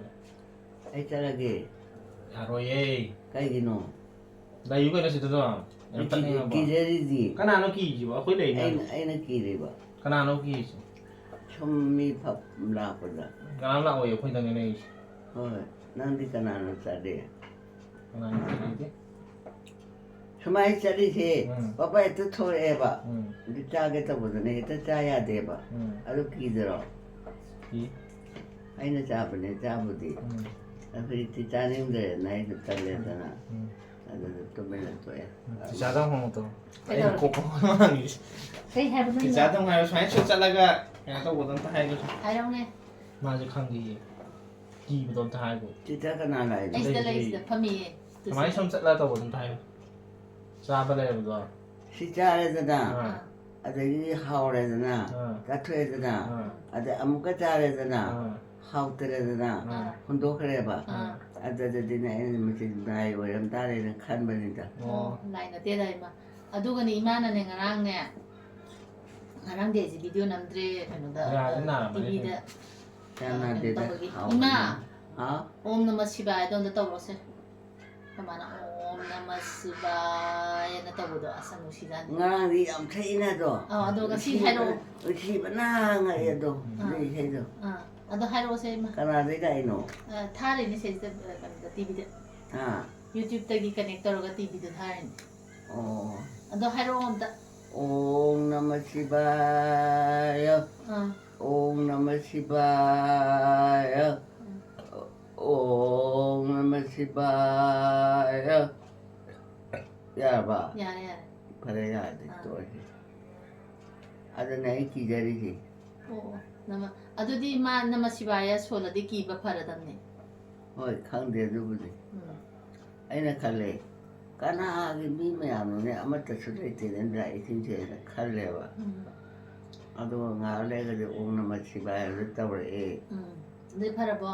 ꯑꯩ ꯆꯠꯂꯒꯦ꯫ ꯌꯥꯔꯣꯏꯌꯦ꯫ ꯀꯩꯒꯤꯅꯣ? ꯂꯩꯌꯨ ꯀꯩꯅꯣ ꯁꯤꯗ ꯑꯗꯨꯝ꯫ ꯌꯥꯝ ꯇꯠꯅꯤꯡꯉꯕꯣ? ꯀꯤꯖꯔꯤꯗꯤ꯫ ꯀꯅꯥꯅꯣ ꯀꯤꯔꯤꯁꯤꯕꯣ? ꯑꯩꯈꯣꯏ ꯂꯩꯅꯦ꯫ ꯑꯩꯅ ꯑꯩꯅ ꯀꯤꯔꯤꯕ꯫ ꯀꯅꯥꯅꯣ ꯀꯤꯔꯤꯁꯤ? ꯁꯨꯝ ꯃꯤ ꯐ- ꯂꯥꯛꯄꯗ꯫ ꯀꯅꯥꯝ ꯂꯥꯛꯑꯣꯏ, ꯑꯩꯈꯣꯏꯗꯪꯅꯦ ꯂꯩꯔꯤꯁꯦ꯫ ꯍꯣꯏ꯫ ꯅꯪꯗꯤ ꯀꯅꯥꯅꯣ ꯆꯥꯗꯦ? ꯀꯅꯥꯅꯣ ꯀꯤꯔꯤꯗꯤ? ꯁꯨꯃꯥꯏꯅ ꯆꯠꯂꯤꯁꯦ꯫ ꯎꯝ꯫ ꯄꯄꯥ ꯍꯦꯛꯇ ꯊꯣꯛꯂꯛꯑꯦꯕ꯫ ꯎꯝ꯫ ꯑꯗꯨ ꯆꯥꯒꯦ ꯇꯧꯕꯗꯅꯦ ꯍꯦꯛꯇ ꯆꯥ ꯌꯥꯗꯦꯕ꯫ ꯎꯝ꯫ ꯑꯗꯨ ꯀꯤꯗꯔꯣ? ꯀꯤ꯫ ꯑꯩꯅ ꯆꯥꯕꯅꯦ ꯆꯥꯕꯨꯗꯤ꯫ ꯎꯝ꯫ ꯑꯗꯣ ꯍꯧꯖꯤꯛꯇꯤ ꯆꯥꯅꯤꯡꯗ꯭ꯔꯦꯗꯅ ꯑꯩꯁꯨ ꯇꯜꯂꯦꯗꯅ꯫ ꯎꯝ꯫ ꯑꯗꯨꯗ ꯇꯨꯃꯤꯟꯅ ꯊꯣꯛꯑꯦ꯫ ꯎꯝ꯫ ꯇꯤꯆꯥꯔꯗ ꯑꯃꯨꯛ ꯍꯪꯉꯣ ꯇꯧ꯫ ꯀꯩꯗꯧꯔꯒꯦ? ꯑꯩꯅ ꯀꯣꯛ ꯉꯥꯡꯉꯤꯁꯦ꯫ ꯀꯩ ꯍꯥꯏꯕꯅꯣ? ꯇꯤꯆꯥꯔꯗ ꯑꯃꯨꯛ ꯍꯥꯏꯔꯣ, ꯁꯨꯃꯥꯏꯅ ꯁꯨꯝ ꯆꯠꯂꯒ ꯀꯩꯅꯣ ꯇꯧꯕꯗꯣ ꯑꯝꯇ ꯍꯥꯏꯒꯣꯁꯦ꯫ ꯍꯥꯏꯔꯛꯎꯅꯦ꯫ ꯃꯥꯁꯦ ꯈꯪꯗꯤꯌꯦ꯫ ꯀꯤꯕꯗꯣ ꯑꯝꯇ ꯍꯥꯏꯒꯣ꯫ ꯇꯤꯆꯥꯔ ꯀꯅꯥ ꯂꯥꯛꯏꯅꯣ? ꯑꯩ ꯁꯤꯗ ꯑꯗꯩꯗꯤ ꯂꯩ, ꯁꯤꯗ ꯐꯝꯃꯤꯌꯦ꯫ ꯀꯃꯥꯏꯅ ꯁꯨꯝ ꯆꯠꯂꯒ ꯇꯧꯕꯗꯣ ꯑꯝꯇ ꯍꯥꯏꯒꯣ꯫ ꯆꯥꯕ ꯂꯩꯔꯕꯗꯣ꯫ ꯁꯤ ꯆꯥꯔꯦꯗꯅ꯫ ꯑꯥ꯫ ꯑꯗꯒꯤ ꯍꯥꯎꯔꯦꯗꯅ꯫ ꯑꯥ꯫ ꯆꯥꯊꯣꯛꯑꯦꯗꯅ꯫ ꯑꯥ꯫ ꯑꯗꯩ ꯑꯃꯨꯛꯀ ꯆꯥꯔꯦꯗꯅ꯫ ꯑꯥ꯫ ꯍꯥꯎꯇꯔꯦꯗꯅ꯫ ꯑꯥ꯫ ꯍꯨꯟꯗꯣꯛꯈ꯭ꯔꯦꯕ꯫ ꯑꯥ꯫ ꯑꯗꯨꯗꯗꯤꯅꯦ ꯑꯩꯅ ꯃꯁꯤ ꯂꯥꯏ ꯑꯣꯏꯔꯝ ꯇꯥꯔꯦꯅ ꯈꯟꯕꯅꯤꯗ꯫ ꯑꯣ꯫ ꯂꯥꯏ ꯅꯠꯇꯦꯗ ꯏꯃꯥ꯫ ꯑꯗꯨꯒꯅꯦ ꯏꯃꯥꯅꯅꯦ ꯉꯔꯥꯡꯅꯦ, ꯉꯔꯥꯡꯗꯤ ꯑꯩꯁꯦ ꯚꯤꯗꯤꯑꯣ ꯅꯝꯗ꯭ꯔꯦ ꯀꯩꯅꯣꯗ, ꯌꯥꯔꯦ, ꯅꯥꯔꯝꯃꯅꯤ꯫ ꯇꯤꯚꯤꯗ ꯌꯥꯝ ꯅꯥꯗꯦꯗ꯫ ꯇꯧꯕꯒꯤ꯫ ꯍꯥꯎꯕꯅꯤ꯫ ꯏꯃꯥ! ꯍꯥꯎ? ꯑꯣꯝ ꯅꯃ ꯁꯤꯕꯥꯌꯗꯣ ꯑꯝꯇ ꯇꯧꯔꯣꯁꯦ꯫ ꯑꯩꯈꯣꯏ ꯃꯥꯅ ꯑꯣꯝ ꯅꯃ ꯁꯤꯕꯥꯌꯅ ꯇꯧꯕꯗꯣ ꯑꯁ ꯌꯥꯝ ꯅꯨꯡꯁꯤꯖꯥꯠꯅꯤ꯫ ꯉꯔꯥꯡꯗꯤ ꯌꯥꯝ ꯊꯛꯏꯅ ꯑꯗꯣ꯫ ꯑꯥ, ꯑꯗꯣ ꯉꯁꯤ ꯍꯥꯏꯔꯛꯑꯣ꯫ ꯅꯨꯡꯁꯤꯕꯅ ꯉꯛꯑꯦ ꯑꯗꯣ꯫ ꯑꯥ꯫ ꯑꯗꯨꯏ ꯏꯁꯩꯗꯣ꯫ ꯑꯥ, ꯑꯗꯣ ꯍꯥꯏꯔꯛꯑꯣꯁꯦ ꯏꯃꯥ꯫ ꯀꯅꯥꯗꯩ ꯂꯥꯛꯏꯅꯣ? ꯑ, ꯊꯥꯔꯤꯅꯦ ꯁꯤꯁꯤꯗ, ꯑ, ꯀꯩꯅꯣꯗ, ꯇꯤꯚꯤꯗ꯫ ꯑꯥ꯫ YouTubeꯇꯒꯤ connect ꯇꯧꯔꯒ ꯇꯤꯚꯤꯗ ꯊꯥꯔꯤꯅꯦ꯫ ꯑꯣ꯫ ꯑꯗꯣ ꯍꯥꯏꯔꯛꯑꯣ ꯑꯝꯇ꯫ ॐ नमः शिवाय। ꯑꯥ꯫ ॐ नमः शिवाय। ॐ नमः शिवाय। ꯌꯥꯔꯕ? ꯌꯥꯔꯦ, ꯌꯥꯔꯦ꯫ ꯐꯔꯦ, ꯌꯥꯔꯗꯤ ꯑꯥ꯫ ꯇꯣꯛꯑꯁꯤ꯫ ꯑꯗꯨꯅ ꯑꯩ ꯀꯤꯖꯔꯤꯁꯦ꯫ ꯑꯣ, ꯑꯣ꯫ ꯅꯃ-, ꯑꯗꯨꯗꯤ ꯃꯥ ꯅꯃ ꯁꯤꯕꯥꯌ ꯁꯣꯜꯂꯗꯤ ꯀꯤꯕ ꯐꯔꯗꯝꯅꯦ꯫ ꯍꯣꯏ, ꯈꯪꯗꯦ ꯑꯗꯨꯕꯨꯗꯤ꯫ ꯎꯝ꯫ ꯑꯩꯅ ꯈꯜꯂꯦ, "ꯀꯅꯥꯒꯤ ꯃꯤ ꯃꯌꯥꯝꯅꯣꯅꯦ, ꯑꯃꯠꯇꯁꯨ ꯂꯩꯇꯦꯅꯦ ꯗ꯭ꯔꯥꯏ ꯏꯁꯤꯡꯁꯦꯅ" ꯈꯜꯂꯦꯕ꯫ ꯎꯝ꯫ ꯑꯗꯨꯒ ꯉꯥꯏꯍꯥꯛ ꯂꯩꯔꯒꯗꯤ ꯑꯣꯡ ꯅꯃ ꯁꯤꯕꯥꯌ ꯑꯗꯨ ꯇꯧꯔꯛꯑꯦ꯫ ꯎꯝ꯫ ꯑꯗꯨꯗꯤ ꯐꯔꯕꯣ?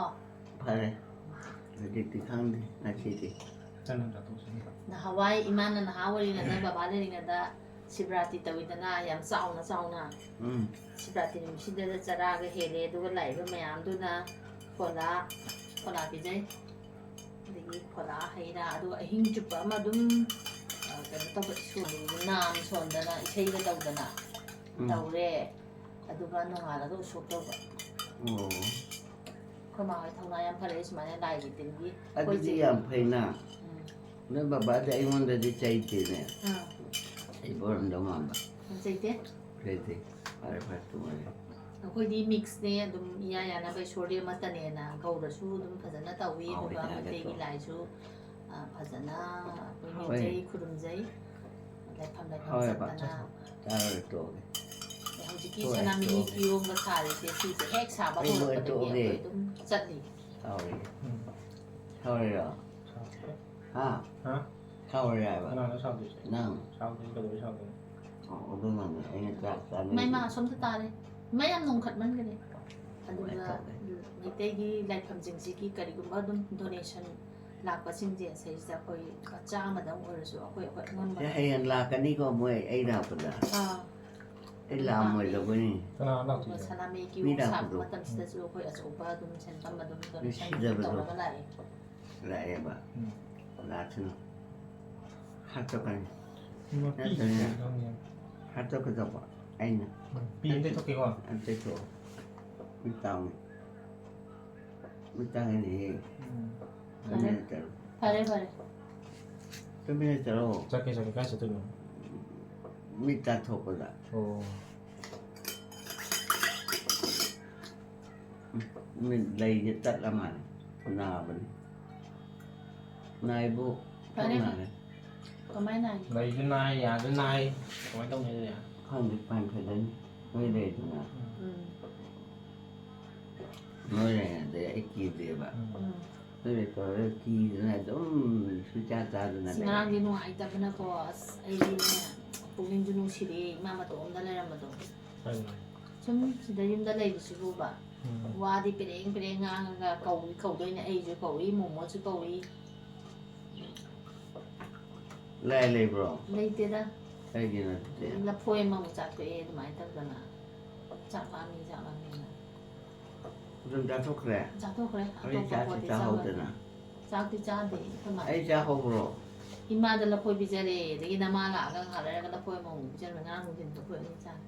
ꯐꯔꯦ꯫ ꯍꯧꯖꯤꯛꯇꯤ ꯈꯪꯗꯦ, ꯉꯁꯤꯗꯤ꯫ ꯆꯠꯂꯣ, ꯆꯠꯊꯣꯛꯁꯤ꯫ ꯅꯍꯥꯟꯋꯥꯏ ꯏꯃꯥꯅ ꯅꯍꯥ ꯑꯣꯏꯔꯤꯉꯩꯗ, ꯕꯕꯥ ꯂꯩꯔꯤꯉꯩꯗ ꯁꯤꯕꯔꯥꯇꯤ ꯇꯧꯋꯤꯗꯅ, ꯌꯥꯝ ꯆꯥꯎꯅ ꯆꯥꯎꯅ꯫ ꯎꯝ꯫ ꯁꯤꯕꯔꯥꯇꯤ ꯅꯨꯃꯤꯠꯁꯤꯗ ꯆꯔꯥꯒ ꯍꯦꯜꯂꯦ, ꯑꯗꯨꯒ ꯂꯥꯛꯏꯕ ꯃꯌꯥꯝꯗꯨꯅ ꯐꯣꯂꯥ, ꯐꯣꯂꯥ ꯄꯤꯖꯩ꯫ ꯑꯗꯒꯤ ꯐꯣꯂꯥ, ꯍꯩ ꯔꯥ, ꯑꯗꯨꯒ ꯑꯍꯤꯡ ꯆꯨꯞꯄ ꯑꯃ ꯑꯗꯨꯝ, ꯑ, ꯀꯩꯅꯣ ꯇꯧꯕ, ꯁꯣꯟ-, ꯅꯥꯝ ꯁꯣꯟꯗꯅ, ꯏꯁꯩꯒ ꯇꯧꯗꯅ ꯎꯝ꯫ ꯇꯧꯔꯦ꯫ ꯑꯗꯨꯒ ꯅꯣꯡꯉꯥꯜꯂꯒ ꯎꯁꯣꯞ ꯇꯧꯕ꯫ ꯑꯣ꯫ ꯑꯩꯈꯣꯏ ꯃꯥ ꯍꯣꯏ ꯊꯧꯅꯥ ꯌꯥꯝ ꯐꯔꯛꯑꯦ ꯁꯨꯃꯥꯏꯅ ꯂꯥꯏꯒꯤ ꯇꯤꯟꯒꯤ꯫ ꯑꯩꯈꯣꯏ ꯑꯗꯨꯗꯤ ꯆꯦ-, ꯌꯥꯝ ꯐꯩꯅ꯫ ꯎꯝ꯫ ꯅꯣꯏ ꯕꯕꯥꯗꯤ ꯑꯩꯉꯣꯟꯗꯗꯤ ꯆꯩꯗꯦꯅꯦ꯫ ꯑꯥ꯫ ꯑꯩ ꯕꯣꯔꯝꯗꯧ ꯃꯥꯟꯕ꯫ ꯆꯩꯗꯦ꯫ ꯆꯩꯗꯦ꯫ ꯐꯔꯦ, ꯐꯔꯦ, ꯇꯣꯛꯑꯁꯤ꯫ ꯑꯩꯈꯣꯏꯗꯤ ꯃꯤꯛꯁꯅꯦ, ꯑꯗꯨꯝ ꯏꯌꯥ ꯌꯥꯅꯕ ꯏꯁꯣꯔꯗꯤ ꯑꯃꯠꯇꯅꯦꯅ ꯒꯧꯔꯁꯨ ꯑꯗꯨꯝ ꯐꯖꯅ ꯇꯧꯏ, ꯍꯥꯎꯋꯦ, ꯑꯗꯨꯒ ꯍꯥꯏꯒꯠꯇ꯭ꯔꯣ? ꯃꯩꯇꯩꯒꯤ ꯂꯥꯏꯁꯨ, ꯑ, ꯐꯖꯅ ꯑꯩꯈꯣꯏ ꯍꯣꯏ꯫ ꯅꯤꯖꯩ, ꯈꯨꯔꯨꯝꯖꯩ, ꯂꯥꯏꯐꯝ ꯂꯥꯏꯐꯝ ꯍꯣꯏ, ꯆꯠꯇꯅ꯫ ꯆꯥꯔꯣꯏ, ꯇꯣꯛꯑꯒꯦ꯫ ꯑꯗꯩ ꯍꯧꯖꯤꯛꯀꯤ ꯇꯣꯛꯑꯦ, ꯁꯅꯥꯃꯍꯤ ꯇꯣꯛꯑꯦ꯫ ꯀꯤꯌꯣꯡꯒ ꯁꯥꯔꯤꯁꯦ, ꯁꯤꯁꯦ ꯍꯦꯛ ꯁꯥꯕ ꯑꯩ ꯂꯣꯏ ꯍꯧꯔꯛꯄꯗꯒꯤ ꯇꯣꯛꯑꯒꯦ꯫ ꯑꯩꯈꯣꯏ ꯑꯗꯨꯝ ꯆꯠꯂꯤ꯫ ꯁꯥꯎꯔꯤ꯫ ꯎꯝ꯫ ꯁꯥꯎꯔꯤꯔꯣ? ꯁꯥꯎꯗꯦ꯫ ꯍꯥ? ꯍꯥ? ꯁꯥꯎꯔꯤ ꯍꯥꯏꯕ? ꯀꯅꯥꯅꯣ ꯁꯥꯎꯗꯣꯏꯁꯦ? ꯅꯪ꯫ ꯁꯥꯎꯗꯣꯏꯅꯤ, ꯀꯩꯗꯧꯕꯩ ꯁꯥꯎꯗꯣꯏꯅꯣ? ꯑꯣ, ꯑꯗꯨꯅꯅꯦ ꯑꯩꯅ ꯆꯥꯛ ꯆꯥꯅꯤꯡꯗꯦ꯫ ꯃꯩꯃ ꯑꯁꯣꯝꯗ ꯇꯥꯔꯦ꯫ ꯃꯩ ꯌꯥꯝ ꯅꯣꯡꯈꯠꯃꯟꯈꯔꯦ꯫ ꯑꯗꯨꯒ ꯅꯨꯡꯉꯥꯏꯇꯕꯅꯦ꯫ ꯃꯩꯇꯩꯒꯤ ꯂꯥꯏꯐꯝꯁꯤꯡꯁꯤꯒꯤ ꯀꯔꯤꯒꯨꯝꯕ ꯑꯗꯨꯝ donation ꯂꯥꯛꯄꯁꯤꯡꯁꯦ ꯁꯤꯗꯩꯁꯤꯗ ꯑꯩꯈꯣꯏ ꯆꯥꯝꯃꯗꯪ ꯑꯣꯏꯔꯁꯨ ꯑꯩꯈꯣꯏ, ꯑꯩꯈꯣꯏ ꯑꯉꯝꯕ ꯁꯦ ꯍꯌꯦꯡ ꯂꯥꯛꯀꯅꯤꯀꯣ ꯃꯣꯏ ꯑꯩ ꯂꯥꯛꯄꯗ꯫ ꯑꯥ꯫ ꯑꯩ ꯂꯥꯛꯑꯝꯃꯣꯏꯗꯕꯅꯤ꯫ ꯀꯅꯥ ꯑꯗꯨꯒ ꯂꯥꯛꯇꯣꯏꯁꯦ? ꯁꯅꯥꯃꯍꯤ ꯃꯤ ꯀꯤꯍꯣꯝ ꯁꯥꯕ ꯂꯥꯛꯄꯗꯣ꯫ ꯃꯇꯝꯁꯤꯗꯁꯨ ꯑꯩꯈꯣꯏ ꯑꯆꯧꯕ ꯑꯗꯨꯝ ꯁꯦꯟꯐꯝ ꯑꯗꯨꯝ donation ꯅꯨꯡꯁꯤꯗꯕꯗꯣ꯫ ꯇꯧꯔꯒ ꯂꯥꯛꯑꯦ꯫ ꯂꯥꯛꯑꯦꯕ꯫ ꯎꯝ꯫ ꯂꯥꯛꯁꯅꯨ꯫ ꯍꯥꯠꯇꯣꯛꯀꯅꯤ꯫ ꯃꯄꯤꯁꯦ ꯅꯠꯇ꯭ꯔꯒꯅ ꯀꯩꯅꯣꯅꯦ꯫ ꯍꯥꯠꯇꯣꯛꯀꯗꯧꯕ ꯑꯩꯅ꯫ ꯎꯝ, ꯄꯤ ꯑꯝꯇ ꯊꯣꯛꯀꯦꯀꯣ꯫ ꯑꯝꯇ ꯊꯣꯛꯑꯣ꯫ ꯃꯤ ꯇꯥꯡꯉꯤ꯫ ꯃꯤ ꯇꯥꯡꯉꯤꯅꯦꯍꯦ꯫ ꯎꯝ꯫ ꯇꯨꯃꯤꯟꯅ ꯆꯠꯂꯣ꯫ ꯐꯔꯦ, ꯐꯔꯦ꯫ ꯇꯨꯃꯤꯟꯅ ꯆꯠꯂꯣ꯫ ꯆꯠꯀꯦ, ꯆꯠꯀꯦ꯫ ꯀꯥꯏ ꯆꯠꯇꯣꯏꯅꯣ? ꯃꯤ ꯇꯥꯊꯣꯛꯄꯗ꯫ ꯑꯣ꯫ ꯃꯤꯠ ꯂꯩꯁꯦ ꯇꯠꯂ ꯃꯥꯜꯂꯦ꯫ ꯅꯥꯕꯅꯤ꯫ ꯅꯥꯏꯕꯨ ꯐꯔꯦ꯫ ꯅꯥꯔꯦ꯫ ꯀꯃꯥꯏꯅ ꯅꯥꯏ? ꯂꯩꯁꯨ ꯅꯥꯏ, ꯌꯥꯁꯨ ꯅꯥꯏ꯫ ꯀꯃꯥꯏꯅ ꯇꯧꯅꯤ ꯑꯗꯨꯗꯤ? ꯈꯪꯗꯦ ꯀꯃꯥꯏꯅ ꯐꯗꯣꯏꯅꯤ꯫ ꯅꯣꯏ ꯂꯩꯗꯅ ꯎꯝ꯫ ꯅꯣꯏ ꯂꯩꯔꯗꯤ ꯑꯩ ꯀꯤꯗꯦꯕ꯫ ꯎꯝ꯫ ꯅꯣꯏ ꯂꯩꯇꯧꯔꯒ ꯀꯤꯗꯅ ꯑꯗꯨꯝ ꯁꯨꯡꯆꯥ ꯆꯥꯗꯅ ꯑꯁ, ꯂꯩ꯫ ꯉꯔꯥꯡꯗꯤ ꯅꯨꯡꯉꯥꯏꯇꯕꯅꯀꯣ, ꯑꯁ, ꯑꯩꯗꯤꯅꯦ, ꯄꯨꯛꯅꯤꯡꯁꯨ ꯅꯨꯡꯁꯤꯔꯛꯑꯦ, ꯏꯃꯥ ꯃꯇꯣꯝꯗ ꯂꯩꯔꯝꯕꯗꯣ꯫ ꯀꯩꯅꯣ? ꯁꯨꯝ ꯁꯤꯗ ꯌꯨꯝꯗ ꯂꯩꯕꯁꯤꯕꯨꯕ, ꯎꯝ꯫ ꯋꯥꯗꯤ ꯄꯦꯔꯦꯡ ꯄꯦꯔꯦꯡ ꯉꯥꯡꯉꯒ ꯀꯧꯏ, ꯀꯧꯗꯣꯏꯅꯦ, ꯑꯩꯁꯨ ꯀꯧꯏ, ꯃꯣꯃꯣꯁꯨ ꯀꯧꯏ꯫ ꯂꯥꯏ ꯂꯩꯕ꯭ꯔꯣ? ꯂꯩꯇꯦꯗ꯫ ꯀꯩꯒꯤꯅꯣ ꯑꯗꯨꯗꯤ? ꯂꯐꯣꯏ ꯑꯃꯃꯨꯛ ꯆꯥꯊꯣꯛꯑꯦ ꯑꯗꯨꯃꯥꯏꯅ ꯇꯧꯗꯅ꯫ ꯆꯥꯛ ꯂꯥꯝꯃꯤ, ꯆꯥꯛ ꯂꯥꯝꯃꯤꯅ꯫ ꯑꯗꯨꯝ ꯆꯥꯊꯣꯛꯈ꯭ꯔꯦ? ꯆꯥꯊꯣꯛꯈ꯭ꯔꯦ꯫ ꯑꯩ ꯑꯇꯣꯞꯄ ꯆꯥꯛꯁꯤ ꯄꯣꯠꯇꯤ ꯆꯥꯍꯧꯗꯅ꯫ ꯆꯥꯛꯂꯥꯝꯃꯤ꯫ ꯆꯥꯛꯇꯤ ꯆꯥꯗꯦ ꯑꯩꯈꯣꯏ ꯃꯥ꯫ ꯑꯩ ꯆꯥꯍꯧꯕ꯭ꯔꯣ? ꯏꯃꯥꯗ ꯂꯐꯣꯏ ꯄꯤꯖꯔꯦ, ꯑꯗꯒꯤ ꯅꯃꯥ ꯂꯥꯛꯑꯒ ꯉꯥꯏꯍꯥꯛ ꯂꯩꯔꯒ ꯂꯐꯣꯏ ꯑꯃꯃꯨꯛ ꯄꯤꯖꯔꯦ, ꯉꯔꯥꯡ ꯅꯨꯡꯊꯤꯟ ꯂꯐꯣꯏ ꯑꯅꯤ ꯆꯥꯔꯦ꯫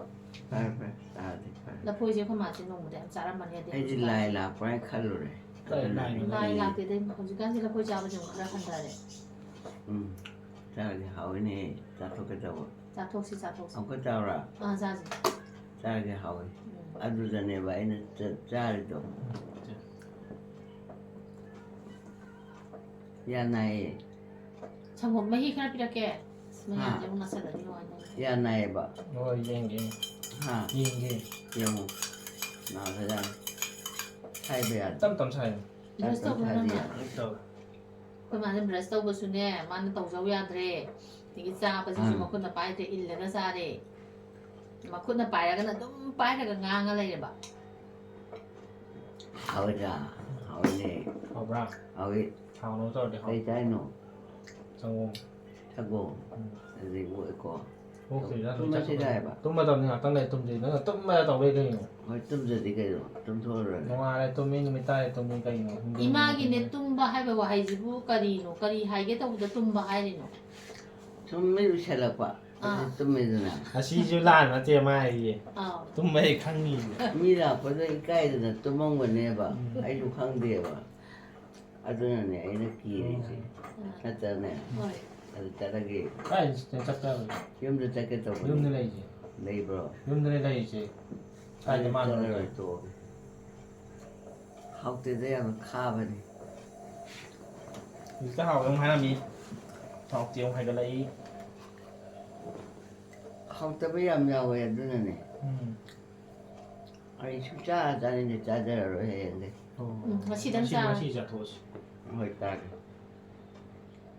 ꯐꯔꯦ ꯐꯔꯦ, ꯆꯥꯔꯗꯤ ꯐꯔꯦ꯫ ꯂꯐꯣꯏꯁꯦ ꯑꯩꯈꯣꯏ ꯃꯥꯁꯦ ꯅꯣꯡꯃꯗ ꯌꯥꯝ ꯆꯥꯔꯝꯃꯅꯤ, ꯑꯗꯩ ꯑꯩꯗꯤ ꯍꯧꯖꯤꯛꯀꯥꯟꯁꯦ ꯂꯥꯏ ꯂꯥꯛꯄ꯭ꯔꯥ ꯍꯥꯏꯅ ꯈꯜꯂꯨꯔꯦ꯫ ꯀꯩ ꯂꯥꯏꯅꯣ? ꯂꯥꯏ ꯂꯥꯛꯇꯦꯗ, ꯍꯧꯖꯤꯛꯀꯥꯟꯁꯦ ꯂꯐꯣꯏ ꯆꯥꯕꯁꯦ ꯑꯃꯨꯛ ꯈꯔ ꯍꯟꯊꯔꯦ꯫ ꯎꯝ, ꯆꯥꯔꯗꯤ ꯍꯥꯎꯋꯤꯅꯦ, ꯆꯥꯊꯣꯛꯀꯦ ꯇꯧꯕ꯫ ꯆꯥꯊꯣꯛꯁꯤ, ꯆꯥꯊꯣꯛꯁꯤ꯫ ꯑꯃꯨꯛꯀ ꯆꯥꯎꯔꯥ? ꯑꯥ, ꯆꯥꯁꯤ꯫ ꯆꯥꯔꯗꯤ ꯍꯥꯎꯋꯤ꯫ ꯎꯝ꯫ ꯑꯗꯨꯗꯅꯦꯕ ꯑꯩꯅ ꯆ- ꯆꯥꯔꯤꯗꯣ꯫ ꯌꯥ ꯅꯥꯏꯌꯦ꯫ ꯁꯪꯒꯣꯝ ꯃꯍꯤ ꯈꯔ ꯄꯤꯔꯛꯀꯦ꯫ ꯑꯁ, ꯃꯌꯥꯝꯁꯦ ꯑꯃꯨꯛ ꯅꯥꯁꯜꯂꯗꯤ ꯅꯨꯡꯉꯥꯏꯇꯕꯅꯦ꯫ ꯌꯥ ꯅꯥꯏꯌꯦꯕ꯫ ꯍꯣꯏ, ꯌꯦꯡꯒꯦ, ꯌꯦꯡꯒꯦ꯫ ꯍꯥ? ꯌꯦꯡꯒꯦ꯫ ꯌꯦꯡꯉꯣ꯫ ꯅꯥꯕꯖꯥꯠꯅꯤ꯫ ꯍꯥꯏꯕ ꯌꯥꯗꯦ꯫ ꯇꯞ ꯇꯞ ꯁꯥꯏꯌꯨ꯫ ꯕ꯭ꯔꯁ ꯇꯧꯕ ꯇꯞ ꯇꯞ ꯅꯪꯅ꯫ ꯁꯥꯏꯌꯨ꯫ ꯍꯦꯛ ꯇꯧ꯫ ꯑꯩꯈꯣꯏ ꯃꯥꯁꯦ ꯕ꯭ꯔꯁ ꯇꯧꯕꯁꯨꯅꯦ, ꯃꯥꯅ ꯇꯧꯖꯧ ꯌꯥꯗ꯭ꯔꯦ꯫ ꯑꯗꯒꯤ ꯆꯥꯕꯁꯤꯁꯨ ꯑꯥ꯫ ꯃꯈꯨꯠꯅ ꯄꯥꯏꯗ꯭ꯔꯦ, ꯏꯜꯂꯒ ꯆꯥꯔꯦ꯫ ꯃꯈꯨꯠꯅ ꯄꯥꯏꯔꯒꯅ ꯑꯗꯨꯝ ꯄꯥꯏꯔꯒ ꯉꯥꯡꯉ ꯂꯩꯔꯦꯕ꯫ ꯍꯥꯎꯋꯤꯗ, ꯍꯥꯎꯋꯤꯅꯦ꯫ ꯍꯥꯎꯕ꯭ꯔꯥ? ꯍꯥꯎꯋꯤ꯫ ꯊꯥꯎꯅ ꯇꯧꯔꯗꯤ ꯍꯥꯎ꯫ ꯀꯩ ꯆꯥꯏꯅꯣ? ꯁꯪꯒꯣꯝ꯫ ꯁꯪꯒꯣꯝ꯫ ꯎꯝ꯫ ꯑꯗꯨꯗꯩ ꯑꯣꯠꯀꯣ꯫ ꯑꯣꯛꯇ꯭ꯔꯤꯔꯥ? ꯇꯨꯝꯃꯁꯤꯔ ꯍꯥꯏꯕ? ꯇꯨꯝꯃꯗꯕꯅꯤ, ꯉꯥꯛꯇꯪ ꯂꯩ ꯇꯨꯝꯁꯤ꯫ ꯅꯪꯅ ꯇꯨꯝꯃꯗ ꯇꯧ ꯂꯩ ꯀꯩꯅꯣ? ꯍꯣꯏ, ꯇꯨꯝꯗ꯭ꯔꯗꯤ ꯀꯩꯅꯣ? ꯇꯨꯝꯊꯣꯛꯑ ꯂꯣꯏꯔꯦ꯫ ꯅꯣꯡꯉꯥꯜꯂꯦ ꯇꯨꯝꯃꯤ, ꯅꯨꯃꯤꯠ ꯇꯥꯔꯦ ꯇꯨꯝꯃꯤ, ꯀꯩꯅꯣ? ꯈꯪꯗꯦ꯫ ꯏꯃꯥꯒꯤꯅꯦ, ꯇꯨꯝꯕ ꯍꯥꯏꯕ ꯋꯥꯍꯩꯁꯤꯕꯨ ꯀꯔꯤꯅꯣ? ꯀꯔꯤ ꯍꯥꯏꯒꯦ ꯇꯧꯕꯗ ꯇꯨꯝꯕ ꯍꯥꯏꯔꯤꯅꯣ? ꯁꯨꯝ ꯃꯤꯠ ꯎꯏꯁꯜꯂꯛꯄ꯫ ꯑꯥ꯫ ꯑꯗꯨ ꯇꯨꯝꯃꯤꯗꯅ꯫ ꯑꯁꯤꯁꯨ ꯂꯥꯟ ꯅꯠꯇꯦ ꯃꯥ ꯍꯥꯏꯁꯦ꯫ ꯑꯥꯎ꯫ ꯇꯨꯝꯕ ꯍꯦꯛ ꯈꯪꯉꯤꯅꯦ꯫ ꯃꯤ ꯂꯥꯛꯄꯗ ꯏꯀꯥꯏꯗꯅ ꯇꯨꯝꯃꯝꯒꯅꯦꯕ꯫ ꯎꯝ꯫ ꯑꯩꯁꯨ ꯈꯪꯗꯦꯕ꯫ ꯑꯗꯨꯅꯅꯦ ꯑꯩꯅ ꯀꯤꯔꯤꯁꯦ꯫ ꯑꯥ꯫ ꯅꯠꯇ꯭ꯔꯅꯦ? ꯍꯣꯏ꯫ ꯑꯗꯨ ꯆꯠꯂꯒꯦ꯫ ꯀꯥꯏ ꯆꯠꯀꯦ ꯍꯥꯏꯕ? ꯌꯨꯝꯗ ꯆꯠꯀꯦ ꯇꯧꯕꯅꯦ꯫ ꯌꯨꯝꯗ ꯂꯩꯁꯦ꯫ ꯂꯩꯕ꯭ꯔꯣ? ꯌꯨꯝꯗꯅꯦ ꯂꯩꯔꯤꯁꯦ꯫ ꯀꯥꯏꯗ ꯑꯩ ꯃꯥꯅꯣ? ꯆꯠꯂꯔꯣꯏ, ꯇꯣꯛꯑꯒꯦ꯫ ꯍꯥꯎꯇꯦꯗ, ꯌꯥꯝꯅ ꯈꯥꯕꯅꯤ꯫ ꯍꯧꯖꯤꯛꯇ ꯍꯥꯎꯋꯦ ꯑꯃꯨꯛ ꯍꯥꯏꯔꯝꯃꯤ꯫ ꯊꯥꯎ ꯇꯦꯡ ꯍꯥꯏꯒꯠꯂꯛꯏ꯫ ꯍꯥꯎꯇꯕ ꯌꯥꯝ ꯌꯥꯎꯋꯦ ꯑꯗꯨꯅꯅꯦ꯫ ꯎꯝ꯫ ꯑꯩ ꯁꯨꯡꯆꯥ ꯆꯥꯅꯤꯡꯗꯦ, ꯆꯥꯖꯔꯔꯣꯏ ꯍꯌꯦꯡꯗꯤ꯫ ꯑꯣ, ꯎꯝ, ꯉꯁꯤꯗꯪ ꯉꯁꯤ- ꯆꯥꯔꯣ꯫ ꯉꯁꯤ ꯆꯥꯊꯣꯛꯑꯁꯤ꯫ ꯍꯣꯏ, ꯆꯥꯒꯦ꯫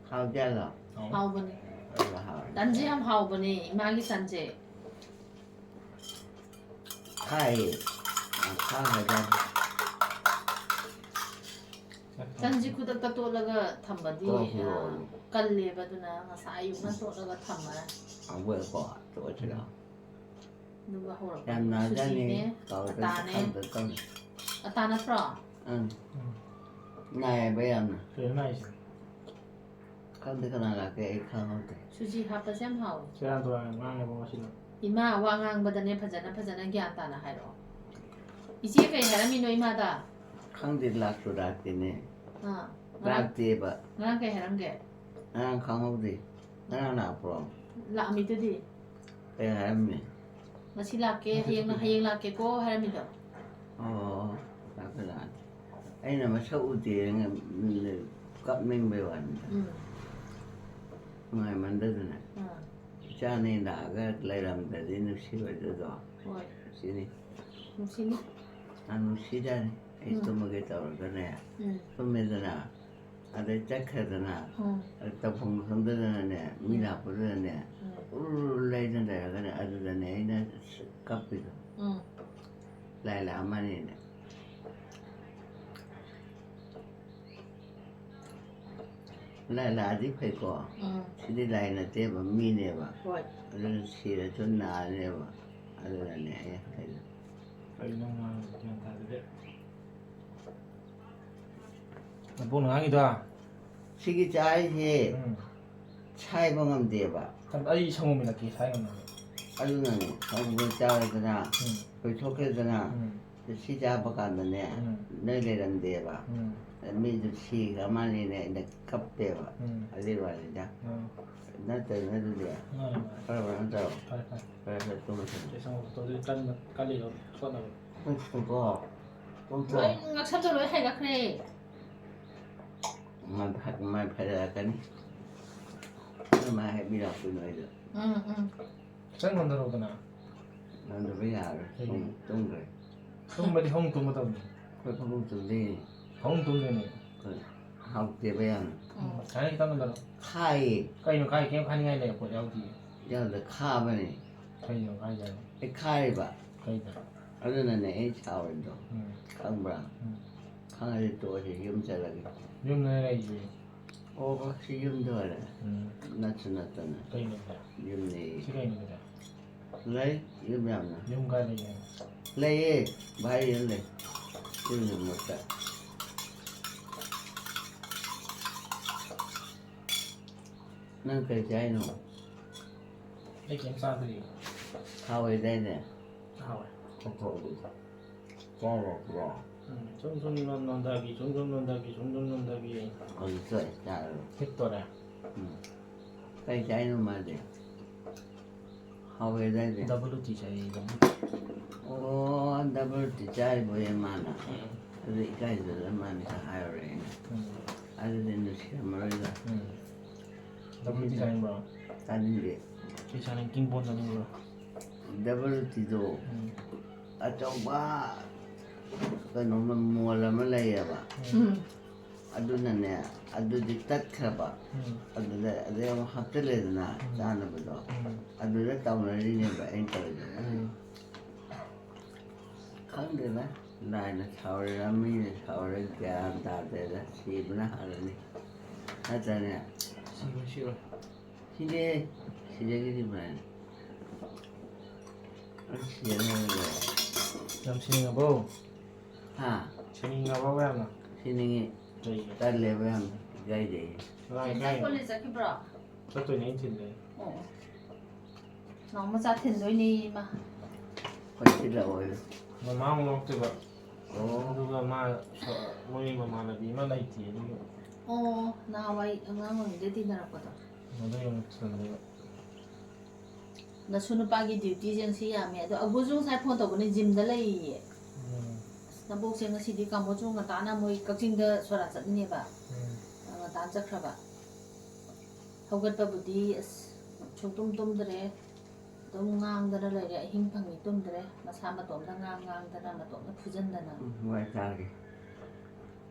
ꯍꯥꯎꯖꯥꯠꯂꯣ? ꯍꯥꯎ꯫ ꯍꯥꯎꯕꯅꯦ꯫ ꯑꯩꯁꯨ ꯍꯥꯎꯋꯦ꯫ ꯇꯟꯁꯦ ꯌꯥꯝ ꯍꯥꯎꯕꯅꯦ ꯏꯃꯥꯒꯤ ꯇꯟꯁꯦ꯫ ꯈꯥꯏꯌꯦ꯫ ꯌꯥꯝ ꯈꯥꯈ꯭ꯔꯖꯥꯠꯅꯤ꯫ ꯇꯟꯁꯤ ꯈꯨꯗꯛꯇ ꯇꯣꯠꯂꯒ ꯊꯝꯕꯗꯤ ꯇꯣꯠꯈꯤꯕ ꯑꯥ, ꯑꯣꯏꯔꯗꯤ꯫ ꯀꯜꯂꯦꯕ, ꯑꯗꯨꯅ ꯉꯁꯥꯏ ꯑꯌꯨꯛꯅ ꯇꯣꯠꯂꯒ ꯊꯝꯃꯦ꯫ ꯍꯥꯎꯕꯣꯏꯀꯣ, ꯇꯣꯠꯁꯤꯔꯣ? ꯑꯗꯨꯒ ꯍꯧꯔꯛꯄ ꯌꯥꯝ ꯅꯥꯖꯥꯠꯅꯤ꯫ ꯁꯨꯖꯤꯅꯦ꯫ ꯀꯥꯎꯗ ꯑꯇꯥꯅꯦ꯫ ꯈꯪꯗ ꯇꯧꯅꯤ꯫ ꯑꯇꯥ ꯅꯠꯇ꯭ꯔꯣ? ꯎꯝ꯫ ꯎꯝ꯫ ꯅꯥꯏꯌꯦꯕ ꯌꯥꯝꯅ꯫ ꯀꯩꯅꯣ ꯅꯥꯏꯁꯦ? ꯈꯪꯗꯦ ꯀꯅꯥ ꯂꯥꯛꯀꯦ, ꯑꯩ ꯈꯪꯍꯧꯗꯦ꯫ ꯁꯨꯖꯤ ꯍꯥꯞꯄꯁꯦ ꯌꯥꯝ ꯍꯥꯎꯋꯦ꯫ ꯁꯦꯔꯥꯟ ꯇꯨꯔꯥꯟ ꯉꯥꯡꯉꯦꯕ ꯉꯁꯤꯗꯣ꯫ ꯏꯃꯥ ꯋꯥ ꯉꯥꯡꯕꯗꯅꯦ ꯐꯖꯅ ꯐꯖꯅ ꯒ꯭ꯌꯥꯟ ꯇꯥꯅ ꯍꯥꯏꯔꯛꯑꯣ꯫ ꯏꯆꯦ ꯀꯩ ꯍꯥꯏꯔꯝꯃꯤꯅꯣ ꯏꯃꯥꯗ? ꯈꯪꯗꯦ, ꯂꯥꯛꯁꯨ ꯂꯥꯛꯇꯦꯅꯦ꯫ ꯑꯥ, ꯉꯔꯥꯡ ꯂꯥꯛꯇꯦꯕ꯫ ꯉꯔꯥꯡ ꯀꯩ ꯍꯥꯏꯔꯝꯒꯦ? ꯉꯔꯥꯡ ꯈꯪꯍꯧꯗꯦ꯫ ꯉꯔꯥꯡ ꯂꯥꯛꯄ꯭ꯔꯣ? ꯂꯥꯛꯑꯝꯃꯤꯗꯨꯗꯤ꯫ ꯀꯩ ꯍꯥꯏꯔꯝꯃꯤ? ꯉꯁꯤ ꯂꯥꯛꯀꯦ, ꯍꯌꯦꯡ ꯍꯌꯦꯡ ꯂꯥꯛꯀꯦꯀꯣ ꯍꯥꯏꯔꯝꯃꯤꯗꯣ꯫ ꯑꯣ, ꯂꯥꯛꯇꯦ ꯂꯥꯛꯇꯦ꯫ ꯑꯩꯅ ꯃꯁꯛ ꯎꯗꯦꯅ ꯀꯞꯅꯤꯡꯕꯩ ꯋꯥꯅꯤꯗ꯫ ꯎꯝ꯫ ꯅꯨꯡꯉꯥꯏꯃꯟꯗꯗꯅ꯫ ꯑꯥ꯫ ꯏꯆꯥꯅꯤ ꯂꯥꯛꯑꯒ ꯂꯩꯔꯝꯗ꯭ꯔꯗꯤ ꯅꯨꯡꯁꯤꯔꯣꯏꯗꯣꯏꯗꯣ꯫ ꯍꯣꯏ꯫ ꯁꯤꯅꯤ꯫ ꯅꯨꯡꯁꯤꯅꯤ꯫ ꯌꯥꯝ ꯅꯨꯡꯁꯤꯖꯥꯠꯅꯤ꯫ ꯑꯩ ꯎꯝ꯫ ꯇꯨꯝꯃꯒꯦ ꯇꯧꯔꯒꯅꯦ꯫ ꯎꯝ꯫ ꯇꯨꯝꯃꯦꯗꯅ꯫ ꯑꯗꯩ ꯆꯠꯈ꯭ꯔꯦꯗꯅ꯫ ꯎꯝ꯫ ꯑꯗꯩ ꯇꯧꯐꯝ ꯈꯪꯗꯗꯅꯅꯦ, ꯃꯤ ꯎꯝ꯫ ꯂꯥꯛꯄꯗꯨꯗꯅꯦ, ꯎꯝ꯫ ꯎꯔꯨ ꯂꯩꯗꯅ ꯂꯩꯔꯒꯅꯦ, ꯑꯗꯨꯗꯅꯦ ꯑꯩꯅ ꯀꯞꯄꯤꯗꯣ꯫ ꯎꯝ꯫ ꯂꯥꯏ ꯂꯥꯛꯑꯃꯅꯤꯅꯦ꯫ ꯂꯥꯏ ꯂꯥꯛꯑꯗꯤ ꯐꯩꯀꯣ꯫ ꯎꯝ꯫ ꯁꯤꯗꯤ ꯂꯥꯏ ꯅꯠꯇꯦꯕ, ꯃꯤꯅꯦꯕ꯫ ꯍꯣꯏ꯫ ꯑꯗꯨꯅ ꯁꯤꯔꯁꯨ ꯅꯥꯔꯦꯕ꯫ ꯑꯗꯨꯅꯅꯦ ꯑꯩ ꯍꯥꯏꯗꯣ꯫ ꯀꯔꯤꯅꯣ ꯉꯥꯡꯉꯤꯗꯣ ꯒ꯭ꯌꯥꯟ ꯇꯥꯗꯦ꯫ ꯅꯕꯨꯡꯅ ꯉꯥꯡꯉꯤꯗꯣ? ꯁꯤꯒꯤ ꯆꯥꯔꯤꯁꯦ ꯎꯝ꯫ ꯁꯥꯏꯕ ꯉꯝꯗꯦꯕ꯫ ꯑꯩ ꯁꯪꯒꯣꯝ ꯏꯜꯂꯛꯀꯦ, ꯁꯥꯏ ꯉꯝꯗꯕ꯫ ꯑꯗꯨꯅꯅꯦ ꯁꯪꯒꯣꯝ ꯆꯥꯔꯦꯗꯅ, ꯎꯝ꯫ ꯂꯣꯏꯊꯣꯛꯈ꯭ꯔꯦꯗꯅ, ꯎꯝ꯫ ꯁꯤ ꯆꯥꯕ ꯀꯥꯟꯗꯅꯦ, ꯎꯝ꯫ ꯅꯣꯏ ꯂꯩꯔꯝꯗꯦꯕ꯫ ꯎꯝ꯫ ꯃꯤꯗꯨ ꯁꯤꯈ꯭ꯔ ꯃꯥꯜꯂꯦꯅ ꯑꯩꯅ ꯀꯞꯄꯦꯕ꯫ ꯎꯝ꯫ ꯑꯗꯨꯒꯤ ꯋꯥꯅꯤꯗ꯫ ꯎꯝ꯫ ꯅꯠꯇ꯭ꯔꯗꯤ ꯑꯗꯨꯗꯤ ꯃꯥꯅꯦ, ꯃꯥꯅꯦ꯫ ꯐꯔꯕ ꯅꯠꯇ꯭ꯔꯣ? ꯐꯔꯦ, ꯐꯔꯦ꯫ ꯐꯔꯦ, ꯐꯔꯦ, ꯇꯨꯝꯃꯣ, ꯇꯨꯝꯃꯣ꯫ ꯁꯤ ꯁꯪꯒꯣꯝ ꯐꯣꯇꯣꯗꯨꯗꯤ ꯀꯟꯅ ꯀꯜꯂꯤꯔꯣ? ꯁꯣꯠꯅꯕ꯫ ꯇꯨꯝꯊꯣꯛꯑꯣ꯫ ꯇꯨꯝꯊꯣꯛꯑꯣ꯫ ꯂꯣꯏ ꯉꯛꯁꯝꯗꯣ ꯂꯣꯏ ꯍꯥꯏꯒꯠꯈ꯭ꯔꯦ꯫ ꯃꯥꯏ ꯐ-, ꯃꯥꯏ ꯐꯔꯛꯀꯅꯤ꯫ ꯅꯣꯏ ꯃꯥ ꯍꯦꯛ ꯃꯤ ꯂꯥꯛꯄꯩ ꯅꯣꯏꯗ꯫ ꯎꯝ, ꯎꯝ꯫ ꯈꯤꯇꯪ ꯅꯣꯟꯊꯔꯛꯎꯗꯅ꯫ ꯅꯣꯟꯊꯕ ꯌꯥꯔꯣꯏ꯫ ꯀꯩꯒꯤ? ꯇꯨꯝ-, ꯇꯨꯝꯈ꯭ꯔꯦ꯫ ꯇꯨꯝꯕꯗꯤ ꯐꯃꯨꯡ ꯇꯨꯝꯒꯗꯕꯅꯤ꯫ ꯑꯩꯈꯣꯏ ꯐꯃꯨꯡ ꯇꯨꯝꯗꯦ꯫ ꯐꯃꯨꯡ ꯇꯨꯝꯗꯣꯏꯅꯦ꯫ ꯑꯩꯈꯣꯏ ꯍꯥꯎꯇꯦꯕ ꯌꯥꯝꯅ꯫ ꯎꯝ꯫ ꯁꯥꯏꯅ ꯈꯤꯇꯪ ꯅꯣꯟꯊꯔꯛꯑꯣ꯫ ꯈꯥꯏꯌꯦ꯫ ꯀꯩꯅꯣ ꯈꯥꯏ? ꯀꯩꯝ ꯈꯥꯏꯅꯤꯡꯉꯥꯏ ꯂꯩꯕ ꯄꯣꯠ ꯌꯥꯎꯗꯤꯌꯦ꯫ ꯌꯥꯎꯗ ꯈꯥꯕꯅꯦ꯫ ꯀꯩꯅꯣ ꯈꯥꯏꯁꯦ ꯍꯥꯏꯕ? ꯑꯩ ꯈꯥꯏꯕ꯫ ꯀꯩꯗ? ꯑꯗꯨꯅꯅꯦ ꯑꯩ ꯁꯥꯎꯔꯤꯗꯣ꯫ ꯎꯝ꯫ ꯈꯪꯕ꯭ꯔꯥ? ꯎꯝ꯫ ꯈꯪꯉꯗꯤ ꯇꯣꯛꯑꯁꯤ, ꯌꯨꯝ ꯆꯠꯂꯒꯦ꯫ ꯌꯨꯝꯗꯅꯦ ꯂꯩꯔꯤꯁꯦ꯫ ꯑꯣ, ꯁꯤ ꯌꯨꯝꯗ ꯑꯣꯏꯔꯦ꯫ ꯎꯝ꯫ ꯅꯠꯁꯨ ꯅꯠꯇꯅ꯫ ꯀꯩ ꯂꯩꯒꯦ? ꯌꯨꯝꯅꯦ꯫ ꯁꯤ ꯀꯩꯅꯣ ꯁꯤꯗ? ꯂꯩ, ꯌꯨꯝ ꯌꯥꯝꯅ꯫ ꯌꯨꯝ ꯀꯥꯏ ꯂꯩꯒꯦ? ꯂꯩꯌꯦ, ꯚꯥꯏ ꯌꯨꯝ ꯂꯩ꯫ ꯌꯨꯝ ꯌꯨꯝꯃꯛꯇ꯫ ꯅꯪ ꯀꯩ ꯆꯥꯏꯅꯣ? ꯑꯩ ꯀꯩꯝ ꯆꯥꯗ꯭ꯔꯤ꯫ ꯍꯥꯎꯋꯦꯗꯥꯏꯅꯦ? ꯍꯥꯎꯋꯦ꯫ ꯆꯥꯔꯕ꯭ꯔꯣ? ꯎꯝ, ꯁꯨꯝ ꯁꯨꯝ ꯅꯣꯟ-, ꯅꯣꯟꯊꯈꯤ, ꯁꯨꯝ ꯁꯨꯝ ꯅꯣꯟꯊꯈꯤ, ꯁꯨꯝ ꯁꯨꯝ ꯅꯣꯟꯊꯈꯤ꯫ ꯍꯧꯖꯤꯛꯇ ꯆꯥꯔꯕ? ꯍꯤꯞꯇꯣꯔꯦ꯫ ꯎꯝ꯫ ꯀꯩ ꯆꯥꯏꯅꯣ ꯃꯥꯗꯤ? ꯍꯥꯎꯋꯦꯗꯥꯏꯅꯦ? ꯗꯕꯜ ꯔꯣꯇꯤ ꯆꯥꯏꯌꯦ, ꯗꯕꯜ ꯔꯣꯇꯤ꯫ ꯑꯣ, ꯗꯕꯜ ꯔꯣꯇꯤ ꯆꯥꯔꯤꯕꯣꯌꯦ ꯃꯥꯅ? ꯎꯝ꯫ ꯑꯗꯨ ꯏꯀꯥꯏꯖꯗꯅ ꯃꯥꯅ ꯍꯥꯏꯔꯨꯔꯦ ꯑꯩꯅ꯫ ꯎꯝ꯫ ꯑꯗꯨꯗꯤ ꯅꯨꯡꯁꯤꯔꯝꯃꯔꯣꯏꯗ꯫ ꯎꯝ꯫ ꯗꯕꯜ ꯔꯣꯇꯤ ꯆꯥꯅꯤꯡꯕ꯭ꯔꯣ? ꯆꯥꯅꯤꯡꯗꯦ꯫ ꯀꯩ ꯆꯥꯅꯤꯡ-, ꯀꯤꯡ ꯕꯣꯟ ꯆꯥꯅꯤꯡꯕ꯭ꯔꯣ? ꯗꯕꯜ ꯔꯣꯇꯤꯗꯣ ꯎꯝ꯫ ꯑꯆꯧꯕ ꯀꯩꯅꯣꯝꯃ ꯃꯣꯜ ꯑꯃ ꯂꯩꯌꯦꯕ꯫ ꯎꯝ꯫ ꯎꯝ꯫ ꯑꯗꯨꯅꯅꯦ, ꯑꯗꯨꯗꯤ ꯇꯠꯈ꯭ꯔꯕ꯫ ꯎꯝ꯫ ꯑꯗꯨꯗ, ꯑꯗꯩ ꯑꯃꯨꯛ ꯍꯥꯞꯆꯤꯜꯂꯦꯗꯅ ꯎꯝ꯫ ꯆꯥꯅꯕꯗꯣ꯫ ꯎꯝ꯫ ꯑꯗꯨꯗ ꯇꯧꯅꯔꯤꯅꯦꯕ ꯑꯩꯅ ꯇꯧꯔꯤꯁꯦ꯫ ꯎꯝ꯫ ꯈꯪꯗꯦꯗ, ꯂꯥꯏꯅ ꯁꯥꯎꯔꯤꯔꯥ, ꯃꯤꯅ ꯁꯥꯎꯔꯤꯔꯥ, ꯒ꯭ꯌꯥꯟ ꯇꯥꯗꯦꯗ꯫ ꯁꯤꯕꯅ ꯍꯥꯜꯂꯅꯤ꯫ ꯅꯠꯇ꯭ꯔꯅꯦ? ꯁꯤꯔꯣꯏ, ꯁꯤꯔꯣꯏ꯫ ꯁꯤꯔꯦ, ꯁꯤꯔꯒꯗꯤ ꯐꯔꯦ꯫ ꯑꯁ, ꯁꯤꯔꯒꯗꯤ ꯂꯣꯏꯔꯦ꯫ ꯌꯥꯝ ꯁꯤꯅꯤꯡꯉꯕꯣ? ꯍꯥ? ꯁꯤꯅꯤꯡꯉꯕꯣ ꯌꯥꯝꯅ? ꯁꯤꯅꯤꯡꯉꯤ꯫ ꯀꯩꯒꯤ? ꯇꯜꯂꯦꯕ ꯌꯥꯝꯅ, ꯏꯀꯥꯏꯖꯩꯌꯦ꯫ ꯀꯅꯥ ꯏꯀꯥꯏꯅꯣ? ꯀꯣꯂꯦꯖ ꯆꯠꯈꯤꯕ꯭ꯔꯣ? ꯆꯠꯇꯣꯏꯅꯦ, ꯑꯩꯅ ꯊꯤꯟꯗꯣꯏꯅꯦ꯫ ꯑꯣ, ꯑꯣ꯫ ꯅꯥꯎ ꯃꯆꯥ ꯊꯤꯟꯗꯣꯏꯅꯦ ꯏꯃꯥ꯫ ꯍꯣꯏ, ꯊꯤꯜꯂꯛꯑꯣ꯫ ꯃꯃꯥ ꯑꯃꯨꯛ ꯂꯧꯔꯛꯇꯣꯏꯕ꯫ ꯑꯣ꯫ ꯑꯗꯨꯒ ꯃꯥ, ꯃꯣꯏ ꯃꯃꯥꯟꯅꯕꯤ ꯑꯃ ꯂꯩꯇꯦ, ꯑꯗꯨꯒꯤ꯫ ꯑꯣ, ꯅꯍꯥꯟꯋꯥꯏ ꯑꯉꯥꯡ ꯑꯣꯏꯔꯤꯉꯩꯗ ꯇꯤꯟꯅꯔꯛꯄꯗꯣ꯫ ꯑꯗꯨꯒꯤ ꯑꯃꯨꯛ ꯊꯤꯜꯂꯛꯑꯣ꯫ ꯅꯁꯨ ꯅꯨꯄꯥꯒꯤ ꯗ꯭ꯌꯨꯇꯤꯁꯦ ꯉꯁꯤ ꯌꯥꯝꯃꯦ꯫ ꯑꯗꯣ ꯑꯒꯨꯁꯨ ꯉꯁꯥꯏ ꯐꯣꯟ ꯇꯧꯕꯅꯦ, ꯖꯤꯝꯗ ꯂꯩꯌꯦ꯫ ꯎꯝ꯫ ꯑꯁ, ꯅꯕꯣꯛꯁꯦ ꯉꯁꯤꯗꯤ ꯀꯥꯃꯣꯁꯨ ꯉꯟꯇꯥꯅ ꯃꯣꯏ ꯀꯛꯆꯤꯡꯗ ꯁꯣꯔꯥꯠ ꯆꯠꯂꯤꯅꯦꯕ꯫ ꯎꯝ꯫ ꯉꯟꯇꯥꯅ ꯆꯠꯈ꯭ꯔꯕ꯫ ꯍꯧꯒꯠꯄꯕꯨꯗꯤ ꯑꯁ ꯁꯨꯡꯇꯨꯝ ꯇꯨꯝꯗ꯭ꯔꯦ꯫ ꯑꯗꯨꯝ ꯉꯥꯡꯗꯅ ꯂꯩꯔꯦ꯫ ꯑꯍꯤꯡ ꯐꯪꯉꯤ ꯇꯨꯝꯗ꯭ꯔꯦ꯫ ꯃꯁꯥ ꯃꯇꯣꯝꯇ ꯉꯥꯡ ꯉꯥꯡꯗꯅ ꯃꯇꯣꯝꯇ ꯐꯨꯖꯟꯗꯅ꯫ ꯎꯝ, ꯋꯥꯏ ꯆꯥꯔꯒꯦ꯫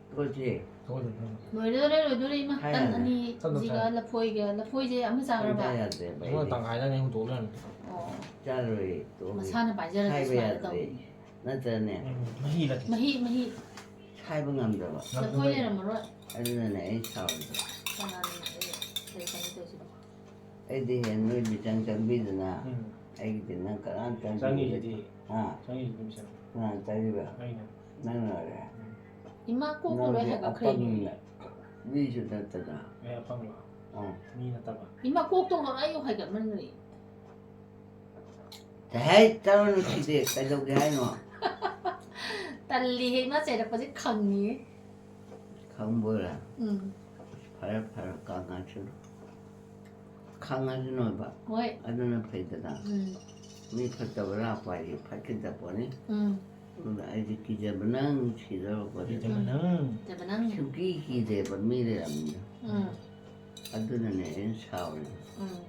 ꯇꯣꯛꯑꯁꯦ꯫ ꯊꯣꯛꯑꯁꯦ ꯊꯣꯛꯑꯁꯦ꯫ ꯂꯣꯏꯗꯣꯔꯦ, ꯂꯣꯏꯗꯣꯔꯦ, ꯏꯃꯥ꯫ ꯍꯥꯏ ꯇꯟ ꯌꯥꯗ꯭ꯔꯦ꯫ ꯑꯅꯤ ꯆꯠꯂꯣ, ꯁꯤꯒ ꯆꯠꯂꯣ꯫ ꯂꯐꯣꯏꯒ꯫ ꯂꯐꯣꯏꯁꯦ ꯑꯃ ꯑꯩ ꯆꯥꯈ꯭ꯔꯕ? ꯆꯥ ꯌꯥꯗ꯭ꯔꯦ, ꯑꯩꯉꯣꯟꯗ ꯑꯩꯗꯤ꯫ ꯇꯪꯈꯥꯏꯗꯅꯦ ꯍꯨꯟꯗꯣꯛ ꯂꯩꯔꯝꯃꯤ꯫ ꯑꯣ꯫ ꯆꯥꯔꯣꯏ, ꯇꯣꯛꯑꯒꯦ꯫ ꯃꯁꯥꯅ ꯄꯥꯏꯖꯔꯒꯦ ꯁꯥꯏꯕ ꯁꯨꯃꯥꯏꯅ ꯌꯥꯗ꯭ꯔꯦ꯫ ꯇꯧꯅꯤ꯫ ꯅꯠꯇ꯭ꯔꯅꯦ, ꯎꯝ, ꯃꯍꯤ ꯂꯥꯛꯀꯦ꯫ ꯃꯍꯤ, ꯃꯍꯤ꯫ ꯁꯥꯏꯕ ꯉꯝꯗꯕ꯫ ꯂꯐꯣꯏ ꯂꯩꯔꯝꯃꯔꯣꯏ꯫ ꯑꯗꯨꯅꯅꯦ ꯑꯩ ꯁꯥꯎꯔꯤꯗꯣ꯫ ꯀꯅꯥꯅ? ꯑꯦ, ꯀꯩ ꯀꯩꯅꯣ ꯇꯧꯔꯤꯁꯤꯕꯣ? ꯑꯩꯗꯤ ꯍꯦꯟ ꯅꯣꯏꯗꯤ ꯆꯪ ꯆꯪꯕꯤꯗꯅ꯫ ꯎꯝ꯫ ꯑꯩꯒꯤꯗꯤ ꯅꯪ ꯀꯅꯥꯝ ꯆꯪꯉꯤꯁꯤꯗꯤ꯫ ꯍꯥ? ꯆꯪꯉꯤꯁꯤꯗꯤ ꯃꯤꯁꯦ꯫ ꯀꯅꯥ ꯆꯪꯉꯤꯕ? ꯑꯩꯅ꯫ ꯅꯪ ꯂꯣꯏꯔꯦ꯫ ꯎꯝ꯫ ꯏꯃꯥ ꯀꯣꯛꯇꯣ ꯂꯣꯏ ꯅꯪꯗꯤ ꯍꯥꯏꯒꯠꯈ꯭ꯔꯦ꯫ ꯑꯄꯪꯅ ꯃꯤꯁꯨ ꯅꯠꯇꯅ꯫ ꯑꯩ ꯑꯄꯪꯕ꯫ ꯑꯥ꯫ ꯃꯤ ꯅꯠꯇꯕ꯫ ꯏꯃꯥ ꯀꯣꯛꯇꯣ ꯉꯔꯥꯡ ꯌꯧ ꯍꯥꯏꯒꯠꯃꯟꯈ꯭ꯔꯦ꯫ ꯍꯦ, ꯇꯧꯔꯅꯨ ꯁꯤꯗꯤ꯫ ꯀꯩꯗꯧꯒꯦ ꯍꯥꯏꯅꯣ? ꯇꯜꯂꯤꯍꯦ, ꯏꯃꯥ ꯆꯩꯔꯛꯄꯁꯦ ꯈꯪꯉꯤꯍꯦ꯫ ꯈꯪꯕꯣꯏꯔꯦ꯫ ꯎꯝ꯫ ꯐꯔꯦ, ꯐꯔꯦ, ꯀꯥꯡꯉꯥꯁꯤꯅ꯫ ꯈꯥꯡꯉꯥꯁꯤꯅꯣꯏꯕ꯫ ꯍꯣꯏ꯫ ꯑꯗꯨꯅ ꯐꯩꯗꯅ꯫ ꯎꯝ꯫ ꯃꯤ ꯐꯠꯇꯕ ꯂꯥꯛꯄ ꯍꯥꯏꯗꯤ ꯐꯠꯈꯤꯗꯕ ꯄꯣꯠꯅꯤ꯫ ꯎꯝ꯫ ꯑꯗꯨꯅ ꯑꯩꯗꯤ ꯀꯤꯖꯕꯅ ꯁꯤꯗꯧꯔꯕ ꯄꯣꯠꯅꯤ꯫ ꯀꯤꯖꯕꯅꯪ꯫ ꯆꯕꯅꯪ꯫ ꯁꯨꯡꯀꯤ ꯀꯤꯗꯦꯕ ꯃꯤ ꯂꯩꯔꯝꯃꯤꯅ꯫ ꯎꯝ꯫ ꯑꯗꯨꯅꯅꯦ ꯑꯩꯅ ꯁꯥꯎꯔꯤꯗꯣ꯫ ꯎꯝ꯫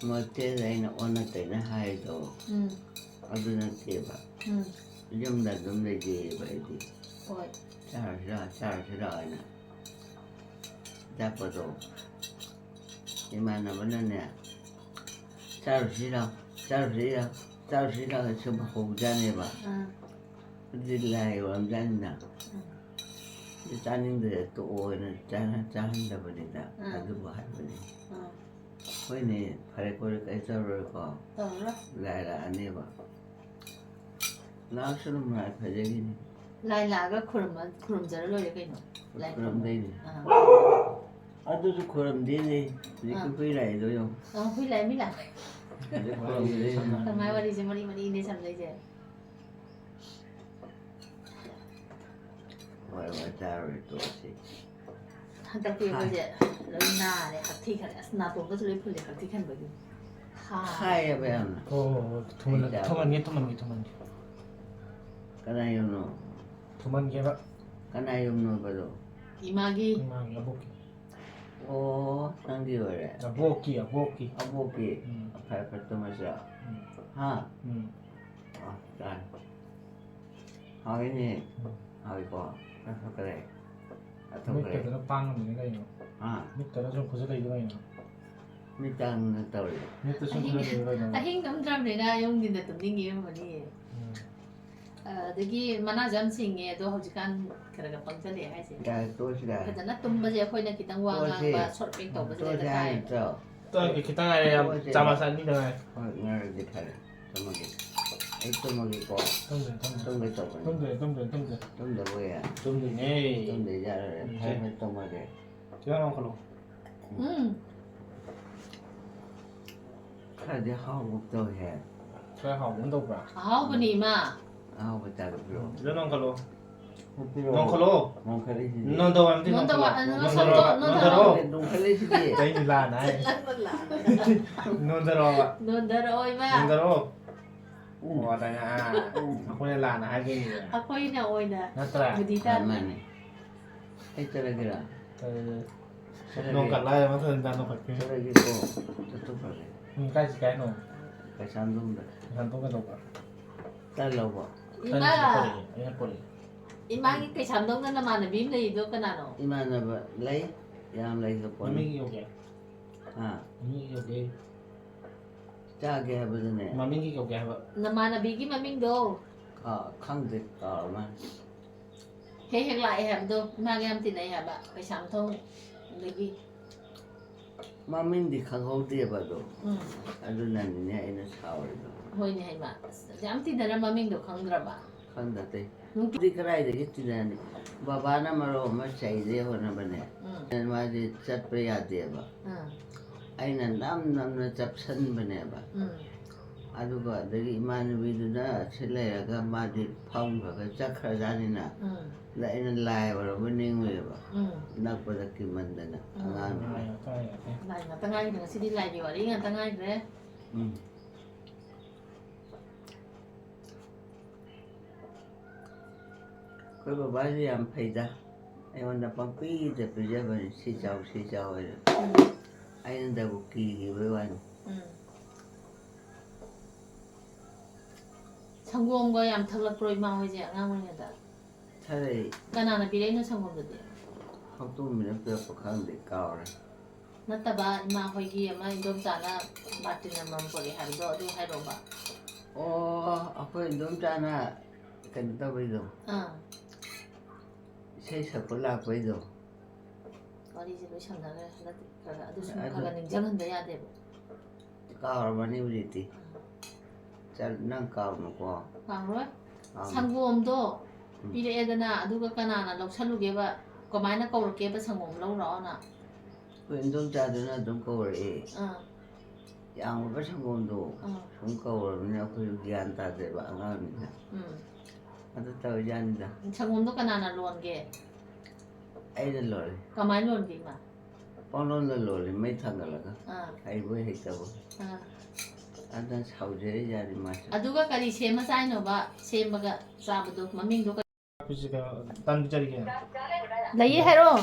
ꯃꯇꯦꯜꯗ ꯑꯩꯅ ꯑꯣꯟꯅ ꯇꯩꯅ ꯍꯥꯏꯗꯣ꯫ ꯎꯝ꯫ ꯑꯗꯨ ꯅꯠꯇꯦꯕ꯫ ꯎꯝ꯫ ꯌꯨꯝꯗ ꯑꯗꯨꯝ ꯂꯩꯖꯩꯌꯦꯕ ꯑꯩꯗꯤ꯫ ꯍꯣꯏ꯫ ꯆꯥꯔꯨꯁꯤꯔꯥ, ꯆꯥꯔꯨꯁꯤꯔꯥ ꯍꯥꯏꯅ꯫ ꯑꯆꯥꯄꯣꯠꯇꯣ ꯏꯃꯥꯟꯅꯕꯅꯅꯦ, "ꯆꯥꯔꯨꯁꯤꯔꯥ, ꯆꯥꯔꯨꯁꯤꯔꯥ, ꯆꯥꯔꯨꯁꯤꯔꯥ" ꯁꯨꯝ ꯍꯧꯖꯥꯅꯦꯕ꯫ ꯑꯥ꯫ ꯑꯗꯨꯗꯤ ꯂꯥꯏ ꯑꯣꯏꯔꯝꯖꯥꯠꯅꯤꯅ꯫ ꯎꯝ꯫ ꯑꯗꯨ ꯆꯥꯅꯤꯡꯗ꯭ꯔꯦ, ꯇꯣꯛꯑꯣꯅ ꯆꯥ-, ꯆꯥꯍꯟꯗꯕꯅꯤꯗ꯫ ꯎꯝ꯫ ꯑꯗꯨꯕꯨ ꯍꯥꯏꯕꯅꯤ꯫ ꯑꯥ꯫ ꯍꯣꯏꯅꯦ, ꯐꯔꯦ ꯀꯣꯏꯔꯦ, ꯀꯩ ꯇꯧꯔꯣꯏꯀꯣ꯫ ꯇꯧꯔꯔꯣꯏ꯫ ꯂꯥꯏ ꯂꯥꯛꯑꯅꯦꯕ꯫ ꯂꯥꯛꯁꯅꯨ, ꯃꯥꯏ ꯐꯖꯒꯤꯅꯤ꯫ ꯂꯥꯏ ꯂꯥꯛꯑꯒ ꯈꯨꯔꯨꯝꯃ-, ꯈꯨꯔꯨꯝꯖꯔ ꯂꯣꯏꯔꯦ ꯀꯩꯅꯣ꯫ ꯂꯥꯏ ꯈꯨꯔꯨꯝ-, ꯈꯨꯔꯨꯝꯗꯣꯏꯅꯤ꯫ ꯑꯥ꯫ ꯑꯗꯨꯁꯨ ꯈꯨꯔꯨꯝꯗꯦꯅꯦ꯫ ꯍꯧꯖꯤꯛꯀꯤ ꯑꯥ꯫ ꯍꯨꯏ ꯂꯥꯛꯏꯗꯣ ꯌꯦꯡꯉꯣ꯫ ꯑꯥ, ꯍꯨꯏ ꯂꯥꯏ, ꯃꯤ ꯂꯥꯏ꯫ ꯍꯧꯖꯤꯛ ꯈꯨꯔꯨꯝꯗꯦ꯫ ꯀꯃꯥꯏ ꯋꯥꯔꯤꯁꯦ ꯃꯔꯤ ꯃꯔꯤꯅꯦ ꯁꯝꯗꯣꯏꯁꯦ꯫ ꯍꯣꯏ, ꯍꯣꯏ, ꯆꯥꯔꯣꯏ, ꯇꯣꯛꯑꯁꯤ꯫ ꯍꯟꯗꯛꯇꯤ ꯑꯩꯈꯣꯏꯁꯦ ꯂꯣꯏ ꯅꯥꯔꯦ, ꯍꯛꯊꯤ ꯈꯜꯂꯦ꯫ ꯑꯁ, ꯅꯥꯇꯣꯟꯒꯁꯦ ꯂꯣꯏ ꯐꯨꯜꯂꯦ, ꯍꯛꯊꯤ ꯈꯟꯕꯒꯤ꯫ ꯍꯥ꯫ ꯈꯥꯏꯌꯦꯕ ꯌꯥꯝꯅ꯫ ꯍꯣꯏ, ꯍꯣꯏ, ꯍꯣꯏ꯫ ꯊꯨꯃꯟ-, ꯑꯩ ꯆꯥꯕ꯫ ꯊꯨꯃꯟꯒꯦ, ꯊꯨꯃꯟꯒꯦ, ꯊꯨꯃꯟꯒꯦ꯫ ꯀꯅꯥ ꯌꯨꯝꯅꯣ? ꯊꯨꯃꯟꯒꯦꯕ꯫ ꯀꯅꯥ ꯌꯨꯝꯅꯣꯕꯗꯣ? ꯏꯃꯥꯒꯤ꯫ ꯏꯃꯥꯒꯤ ꯑꯕꯣꯛꯀꯤ꯫ ꯑꯣ, ꯅꯪꯒꯤ ꯑꯣꯏꯔꯦ꯫ ꯑꯕꯣꯛꯀꯤ, ꯑꯕꯣꯛꯀꯤ꯫ ꯑꯕꯣꯛꯀꯤ꯫ ꯎꯝ꯫ ꯐꯔꯦ, ꯐꯔꯦ, ꯇꯨꯝꯃꯁꯤꯔꯣ? ꯎꯝ꯫ ꯍꯥ? ꯎꯝ꯫ ꯑ, ꯆꯥꯔꯦ꯫ ꯍꯥꯎꯏꯅꯦ꯫ ꯎꯝ꯫ ꯍꯥꯎꯏꯀꯣ? ꯆꯥꯊꯣꯛꯈ꯭ꯔꯦ꯫ ꯆꯥꯊꯣꯛꯈ꯭ꯔꯦ꯫ ꯃꯤꯠꯀꯗꯨꯅ ꯄꯥꯡꯉꯝꯃꯤꯅꯦ ꯀꯩꯅꯣ? ꯍꯥ? ꯃꯤꯠꯀꯗꯨꯅ ꯁꯨꯝ ꯈꯨꯠꯁꯤ ꯂꯩꯗꯣ ꯀꯩꯅꯣ? ꯃꯤꯠ ꯇꯥꯡꯅ ꯇꯧꯔꯤ꯫ ꯃꯤꯠꯇ ꯁꯨꯝ ꯑꯍꯤꯡ, ꯈꯨꯠꯁꯤ ꯂꯩꯗꯣ ꯀꯩꯅꯣ? ꯑꯍꯤꯡ ꯇꯨꯝꯗ꯭ꯔꯕꯅꯤꯅ ꯌꯨꯝꯒꯤꯗ ꯇꯨꯝꯅꯤꯡꯉꯤ ꯑꯣꯏꯔꯝꯒꯅꯤꯌꯦ꯫ ꯎꯝ꯫ ꯑꯗꯒꯤ ꯃꯅꯥꯁꯨ ꯌꯥꯝ ꯁꯤꯡꯉꯦ, ꯑꯗꯣ ꯍꯧꯖꯤꯛꯀꯥꯟ ꯈꯔ ꯈꯔ ꯄꯪꯁꯤꯜꯂꯛꯑꯦ ꯍꯥꯏꯁꯦ꯫ ꯌꯥꯔꯦ, ꯇꯣꯛꯑꯁꯤ ꯌꯥꯔꯦ꯫ ꯐꯖꯅ ꯇꯨꯝꯕꯁꯦ ꯑꯩꯈꯣꯏꯅ ꯈꯤꯇꯪ ꯋꯥ ꯇꯣꯛꯑꯁꯤ꯫ ꯉꯥꯡꯕ, ꯁꯣꯔꯠ ꯄꯤꯡ ꯇꯧꯕꯁꯦ ꯇꯣꯛꯑꯁꯤ ꯍꯦꯛꯇ ꯍꯥꯏ ꯇꯥꯏꯌꯦ꯫ ꯅꯠꯇ꯭ꯔꯣ? ꯇꯣꯛꯑꯁꯤ, ꯈꯤꯇꯪ ꯉꯥꯏꯔꯦ, ꯌꯥꯝ ꯇꯣꯛꯑꯁꯤ꯫ ꯆꯥꯃꯁ ꯑꯅꯤꯗ ꯉꯥꯏꯔꯦ꯫ ꯍꯣꯏ, ꯉꯥꯏꯔꯗꯤ ꯐꯔꯦ꯫ ꯇꯨꯝꯃꯒꯦ꯫ ꯑꯩ ꯇꯨꯝꯃꯒꯦꯀꯣ꯫ ꯇꯨꯝꯗꯦ, ꯇꯨꯝꯗꯦ꯫ ꯇꯨꯝꯒꯦ ꯇꯧꯕꯅꯤ꯫ ꯇꯨꯝꯗꯦ, ꯇꯨꯝꯗꯦ, ꯇꯨꯝꯗꯦ꯫ ꯇꯨꯝꯗꯕ ꯑꯣꯏꯌꯦ꯫ ꯇꯨꯝꯗꯣꯏꯅꯦ꯫ ꯇꯨꯝꯗꯣꯏ ꯌꯥꯔꯣꯏ꯫ ꯎꯝ, ꯐꯔꯦ, ꯐꯔꯦ, ꯇꯨꯝꯃꯒꯦ꯫ ꯈꯤꯇꯪ ꯂꯧꯈꯠꯂꯣ꯫ ꯎꯝ꯫ ꯈꯔꯗꯤ ꯍꯥꯎꯒꯨꯝ ꯇꯧꯋꯤꯍꯦ꯫ ꯈꯔ ꯍꯥꯎꯕ ꯑꯃ ꯇꯧꯕ꯭ꯔꯥ? ꯑꯍꯥꯎꯕꯅꯤ, ꯏꯃꯥ꯫ ꯑꯍꯥꯎꯕ ꯆꯥꯒꯗ꯭ꯔꯣ? ꯁꯤꯗ ꯅꯣꯡꯈꯠꯂꯣ꯫ ꯎꯄꯤꯔꯣ? ꯅꯣꯡꯈꯠꯂꯣ꯫ ꯅꯣꯡꯈꯠꯂꯤꯁꯤꯗꯤ꯫ ꯅꯣꯟꯊꯧ ꯍꯥꯏꯕꯗꯤ ꯅꯣꯟꯊꯧ ꯅꯣꯡꯈꯠꯂꯣ꯫ ꯍꯥꯏ-, ꯅꯣꯟꯊꯧ, ꯅꯣꯟꯊꯧ, ꯅꯣꯟꯊꯧ꯫ ꯅꯣꯡꯈꯠꯂꯤꯁꯤꯗꯤ꯫ ꯆꯩꯅꯤ ꯂꯥꯟꯅ ꯍꯥꯏ꯫ ꯅꯪꯅ ꯂꯥꯟꯅ꯫ ꯅꯣꯟꯊꯔꯛꯑꯣꯕ꯫ ꯅꯣꯟꯊꯔꯛꯑꯣ, ꯏꯃꯥ꯫ ꯅꯣꯟꯊꯔꯛꯑꯣ꯫ ꯎꯝ꯫ ꯑꯣ, ꯑꯗꯥꯏꯅ, ꯑꯥ, ꯎꯝ꯫ ꯑꯩꯈꯣꯏꯅ ꯂꯥꯟꯅ ꯍꯥꯏꯕꯩꯅꯦ꯫ ꯑꯩꯈꯣꯏꯅ ꯑꯣꯏꯅ ꯅꯠꯇ꯭ꯔꯥ? ꯕꯨꯗꯤ ꯇꯥꯗꯦ꯫ ꯃꯥꯅꯦ꯫ ꯑꯩ ꯆꯠꯂꯒꯦꯔꯥ? ꯆꯠꯂꯒꯦ꯫ ꯆꯠꯂꯒꯦ꯫ ꯅꯣꯡ ꯀꯠꯂ ꯍꯥꯏꯕ ꯃꯊꯪ ꯅꯨꯃꯤꯗꯥꯡ ꯅꯣꯡ ꯀꯠꯀꯦ꯫ ꯆꯠꯂꯒꯦꯀꯣ꯫ ꯆꯠꯊꯣꯛꯈ꯭ꯔꯒꯦ꯫ ꯎꯝ, ꯀꯥꯏ ꯆꯠꯀꯦ ꯍꯥꯏꯅꯣ? ꯀꯩꯁꯥꯝꯊꯣꯡꯗ꯫ ꯀꯩꯁꯥꯝꯊꯣꯡ ꯀꯩꯗꯧꯕ? ꯇꯟ ꯂꯧꯕ꯫ ꯏꯃꯥ! ꯑꯩꯅ ꯄꯣꯔꯛꯑꯦ, ꯑꯩꯅ ꯄꯣꯔꯛꯑꯦ꯫ ꯏꯃꯥꯒꯤ ꯀꯩꯁꯥꯝꯊꯣꯡꯗ ꯅꯃꯥꯟꯅꯕꯤ ꯑꯃ ꯂꯩꯔꯤꯗꯣ ꯀꯅꯥꯅꯣ? ꯏꯃꯥꯟꯅꯕ ꯂꯩ, ꯌꯥꯝ ꯂꯩ ꯁꯣꯄꯣꯟ꯫ ꯃꯃꯤꯡ ꯀꯧꯒꯦ꯫ ꯍꯥ? ꯃꯃꯤꯡ ꯀꯧꯒꯦ꯫ ꯆꯥꯒꯦ ꯍꯥꯏꯕꯗꯨꯅꯦ꯫ ꯃꯃꯤꯡꯒꯤ ꯀꯧꯒꯦ ꯍꯥꯏꯕ꯫ ꯅꯃꯥꯟꯅꯕꯤꯒꯤ ꯃꯃꯤꯡꯗꯣ꯫ ꯀꯥ-, ꯈꯪꯗꯦ, ꯀꯥꯎꯔ ꯃꯥꯜꯂꯦ꯫ ꯍꯦꯛ ꯍꯦꯛ ꯂꯥꯛꯑꯦ ꯍꯥꯏꯕꯗꯣ, ꯏꯃꯥꯒ ꯌꯥꯝ ꯇꯤꯟꯅꯩ ꯍꯥꯏꯕ, ꯀꯩꯁꯥꯝꯊꯣꯡꯗꯒꯤ꯫ ꯃꯃꯤꯡꯗꯤ ꯈꯪꯍꯧꯗꯦꯕ ꯑꯗꯣ꯫ ꯎꯝ꯫ ꯑꯗꯨꯅꯅꯤꯅꯦ ꯑꯩꯅ ꯁꯥꯎꯔꯤꯗꯣ꯫ ꯍꯣꯏꯅꯦ, ꯍꯩꯃꯥ, ꯑꯁ, ꯌꯥꯝ ꯇꯤꯟꯅꯔ ꯃꯃꯤꯡꯗꯣ ꯈꯪꯗ꯭ꯔꯕ? ꯈꯪꯗꯦ꯫ ꯅꯨꯡꯇꯤ- ꯅꯨꯡꯇꯤ ꯀꯗꯥꯏꯗꯒꯤ ꯇꯤꯟꯅꯅꯤ? ꯕꯕꯥꯅ ꯃꯔꯣꯜ ꯑꯃ ꯆꯩꯗꯦ ꯍꯣꯠꯅꯕꯅꯦ꯫ ꯎꯝ꯫ ꯃꯥꯗꯤ ꯆꯠꯄ ꯌꯥꯗꯦꯕ꯫ ꯎꯝ꯫ ꯑꯩꯅ ꯅꯝ ꯅꯝꯅ ꯆꯞꯁꯟꯕꯅꯦꯕ꯫ ꯎꯝ꯫ ꯑꯗꯨꯒ ꯑꯗꯒꯤ ꯏꯃꯥꯟꯅꯕꯤꯗꯨꯅ ꯑꯁꯤ ꯂꯩꯔꯒ ꯃꯥꯗꯤ ꯐꯝꯈ꯭ꯔꯒ ꯆꯠꯈ꯭ꯔꯖꯥꯠꯅꯤꯅ꯫ ꯎꯝ꯫ ꯑꯗ ꯑꯩꯅ ꯂꯥꯏ ꯑꯣꯏꯔꯕꯣꯏ ꯅꯤꯡꯉꯨꯔꯦꯕ꯫ ꯎꯝ꯫ ꯅꯛꯄꯗ ꯀꯤꯃꯟꯗꯅ ꯎꯝ꯫ ꯑꯉꯥꯡꯗꯨꯅ꯫ ꯂꯥꯏ ꯉꯥꯛꯇ ꯉꯥꯏꯈ꯭ꯔꯦ꯫ ꯂꯥꯏ ꯉꯥꯛꯇ ꯉꯥꯏꯈ꯭ꯔꯦ꯫ ꯉꯁꯤꯗꯤ ꯂꯥꯏꯒꯤ ꯋꯥꯔꯤ ꯉꯥꯛꯇ ꯉꯥꯏꯈ꯭ꯔꯦ꯫ ꯎꯝ꯫ ꯑꯩꯈꯣꯏ ꯕꯕꯥꯁꯦ ꯌꯥꯝ ꯐꯩꯗ꯫ ꯑꯩꯉꯣꯟꯗ ꯄꯪꯄꯤꯗ ꯄꯤꯖꯕꯅꯤ, "ꯁꯤ ꯆꯥꯎ, ꯁꯤ ꯆꯥꯎ" ꯍꯥꯏꯅ꯫ ꯑꯩꯅꯗꯕꯨ ꯀꯤꯈꯤꯕꯩ ꯋꯥꯅꯤ꯫ ꯎꯝ꯫ ꯁꯪꯒꯣꯝꯒ ꯌꯥꯝ ꯊꯛꯂꯛꯄ꯭ꯔꯣ ꯏꯃꯥ ꯍꯣꯏꯁꯦ ꯑꯉꯥꯡ ꯑꯣꯏꯔꯤꯉꯩꯗ? ꯊꯛꯂꯛꯏ꯫ ꯀꯅꯥꯅ ꯄꯤꯔꯛꯏꯅꯣ ꯁꯪꯒꯣꯝꯗꯨꯗꯤ? ꯍꯧꯗꯣꯡꯕꯤꯅ ꯄꯤꯔꯛꯄ ꯈꯪꯗꯦ, ꯀꯥꯎꯔꯦ꯫ ꯅꯠꯇꯕ, ꯏꯃꯥ ꯍꯣꯏꯒꯤ ꯑꯃ ꯏꯟꯗꯣꯝꯆꯥꯅ ꯕꯥꯔꯇꯤꯟ ꯑꯃꯃꯝ ꯄꯨꯔꯛꯑꯦ ꯍꯥꯏꯕꯗꯣ, ꯑꯗꯨ ꯍꯥꯏꯔꯛꯑꯣꯕ꯫ ꯑꯣ, ꯑꯩꯈꯣꯏ ꯏꯟꯗꯣꯝꯆꯥꯅ ꯀꯩꯅꯣ ꯇꯧꯕꯩꯗꯣ꯫ ꯑꯥ꯫ ꯏꯁꯩ ꯁꯛꯄ ꯂꯥꯛꯄꯩꯗꯣ꯫ ꯋꯥꯔꯤꯁꯦ ꯂꯣꯏ ꯁꯝꯅꯈ꯭ꯔꯦ ꯍꯟꯗꯛꯇꯤ꯫ ꯈꯔ ꯈꯔ ꯑꯗꯨ ꯁꯨꯝ ꯑꯗꯨ ꯈꯔ ꯈꯔ ꯅꯤꯡꯁꯤꯡꯍꯟꯕ ꯌꯥꯗꯦꯕ꯫ ꯀꯥꯎꯔꯝꯃꯅꯤ ꯍꯧꯖꯤꯛꯇꯤ꯫ ꯎꯝ꯫ ꯆꯠ-, ꯅꯪ ꯀꯥꯎꯅꯨꯀꯣ꯫ ꯀꯥꯎꯔꯣꯏ꯫ ꯀꯥꯎꯅꯨ꯫ ꯁꯪꯒꯣꯝꯗꯣ ꯎꯝ꯫ ꯄꯤꯔꯛꯑꯦꯗꯅ, ꯑꯗꯨꯒ ꯀꯅꯥꯅ ꯂꯧꯁꯜꯂꯨꯒꯦꯕ? ꯀꯃꯥꯏꯅ ꯀꯧꯔꯛꯀꯦꯕ ꯁꯪꯒꯣꯝ ꯂꯧꯔꯛꯑꯣꯅ? ꯑꯩꯈꯣꯏ ꯏꯟꯗꯣꯝꯆꯥꯗꯨꯅ ꯑꯗꯨꯝ ꯀꯧꯔꯛꯑꯦ꯫ ꯑꯥ꯫ ꯌꯥꯝꯈ꯭ꯔꯕ ꯁꯪꯒꯣꯝꯗꯣ ꯑꯥ꯫ ꯁꯨꯝ ꯀꯧꯔꯕꯅꯤꯅ ꯑꯩꯈꯣꯏꯁꯨ ꯒ꯭ꯌꯥꯟ ꯇꯥꯗꯦꯕ ꯑꯉꯥꯡꯅꯤꯅ꯫ ꯎꯝ꯫ ꯑꯗꯨ ꯇꯧꯔꯤꯖꯥꯠꯅꯤꯗ꯫ ꯁꯪꯒꯣꯝꯗꯣ ꯀꯅꯥꯅ ꯂꯣꯟꯒꯦ? ꯑꯩꯅ ꯂꯣꯜꯂꯤ꯫ ꯀꯃꯥꯏꯅ ꯂꯣꯟꯒꯦ ꯏꯃꯥ? ꯄꯪꯂꯣꯟꯗ ꯂꯣꯜꯂꯤ, ꯃꯩ ꯊꯥꯡꯒꯠꯂꯒ꯫ ꯑꯥ꯫ ꯍꯩꯕꯣꯏ ꯍꯩꯇꯕꯣꯏ꯫ ꯑꯥ꯫ ꯑꯗꯨꯅ ꯁꯥꯎꯖꯔꯤꯖꯥꯠꯅꯤ ꯃꯥꯁꯨ꯫ ꯑꯗꯨꯒ ꯀꯔꯤ ꯁꯦꯝꯃ ꯆꯥꯏꯅꯣꯕ? ꯁꯦꯝꯃꯒ ꯆꯥꯕꯗꯣ ꯃꯃꯤꯡꯗꯣ ꯀꯔꯤ? ꯁꯤ ꯀꯩꯅꯣ, ꯇꯟ ꯄꯤꯖꯔꯤꯒꯦ꯫ ꯂꯩꯌꯦ, ꯍꯥꯏꯔꯛꯑꯣ꯫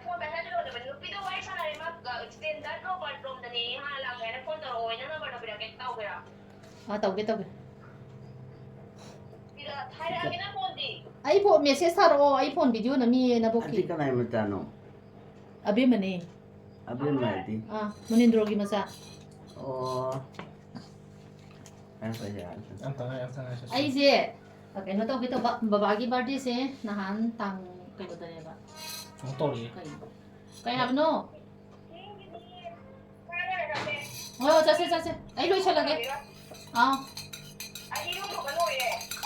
ꯐꯣꯟ ꯄꯥꯏꯈꯠꯂꯛꯀꯅꯣ, ꯅꯨꯄꯤꯗꯣ ꯋꯥꯔꯤ ꯁꯥꯟꯅꯔꯦ, ꯃꯥ, ꯑ, ꯁ꯭ꯇꯦꯟꯗꯔꯗꯣ ꯕꯥꯠꯔꯨꯝꯗꯅꯦꯌꯦ, ꯃꯥ ꯂꯥꯛꯀꯦ ꯍꯥꯏꯅ ꯐꯣꯟ ꯇꯧꯔꯛꯑꯣ, ꯅꯪ ꯅꯝꯕꯔꯗꯣ ꯄꯤꯔꯛꯀꯦ, ꯇꯧꯒꯦꯔꯥ? ꯑꯥ, ꯇꯧꯒꯦ, ꯇꯧꯒꯦ꯫ ꯁꯤꯗ ꯍꯥꯏꯔꯛꯑꯒꯦ, ꯅꯪ ꯐꯣꯟꯗꯤ? ꯑꯩ ꯐꯣꯟ ꯃꯦꯁꯦꯖ ꯊꯥꯔꯛꯑꯣ, ꯑꯩ ꯐꯣꯟ ꯚꯤꯗꯤꯑꯣ ꯅꯝꯃꯤꯌꯦ ꯅꯕꯣꯛꯀꯤ꯫ ꯑꯗꯤ ꯀꯅꯥꯏ ꯃꯆꯥꯅꯣ? ꯑꯕꯦꯝꯃꯅꯦ꯫ ꯑꯕꯦꯝꯃ ꯍꯥꯏꯗꯤ? ꯑꯥ, ꯃꯅꯤꯟꯗ꯭ꯔꯣꯒꯤ ꯃꯆꯥ꯫ ꯑꯣ꯫ ꯐꯔꯦ, ꯐꯔꯦ, ꯌꯥꯔꯦ, ꯌꯥꯔꯦ꯫ ꯌꯥꯝ ꯊꯉꯥꯏ, ꯌꯥꯝ ꯊꯉꯥꯏ, ꯁꯦ, ꯁꯦ꯫ ꯑꯩꯁꯦ, ꯀꯩꯅꯣ ꯇꯧꯒꯦ ꯇꯧꯕ, ꯕꯕꯥꯒꯤ ꯕꯥꯔꯗꯦꯁꯦ ꯅꯍꯥꯟ ꯇꯥꯡ ꯀꯩꯅꯣꯗꯅꯦꯕ꯫ ꯑꯃꯨꯛ ꯇꯧꯔꯛꯑꯦ꯫ ꯀꯩꯅꯣ? ꯀꯩ ꯍꯥꯏꯕꯅꯣ? ꯍꯣꯏ, ꯍꯣꯏ, ꯆꯠꯁꯦ, ꯆꯠꯁꯦ꯫ ꯑꯩ ꯂꯣꯏꯁꯜꯂꯒꯦ꯫ ꯑꯥ꯫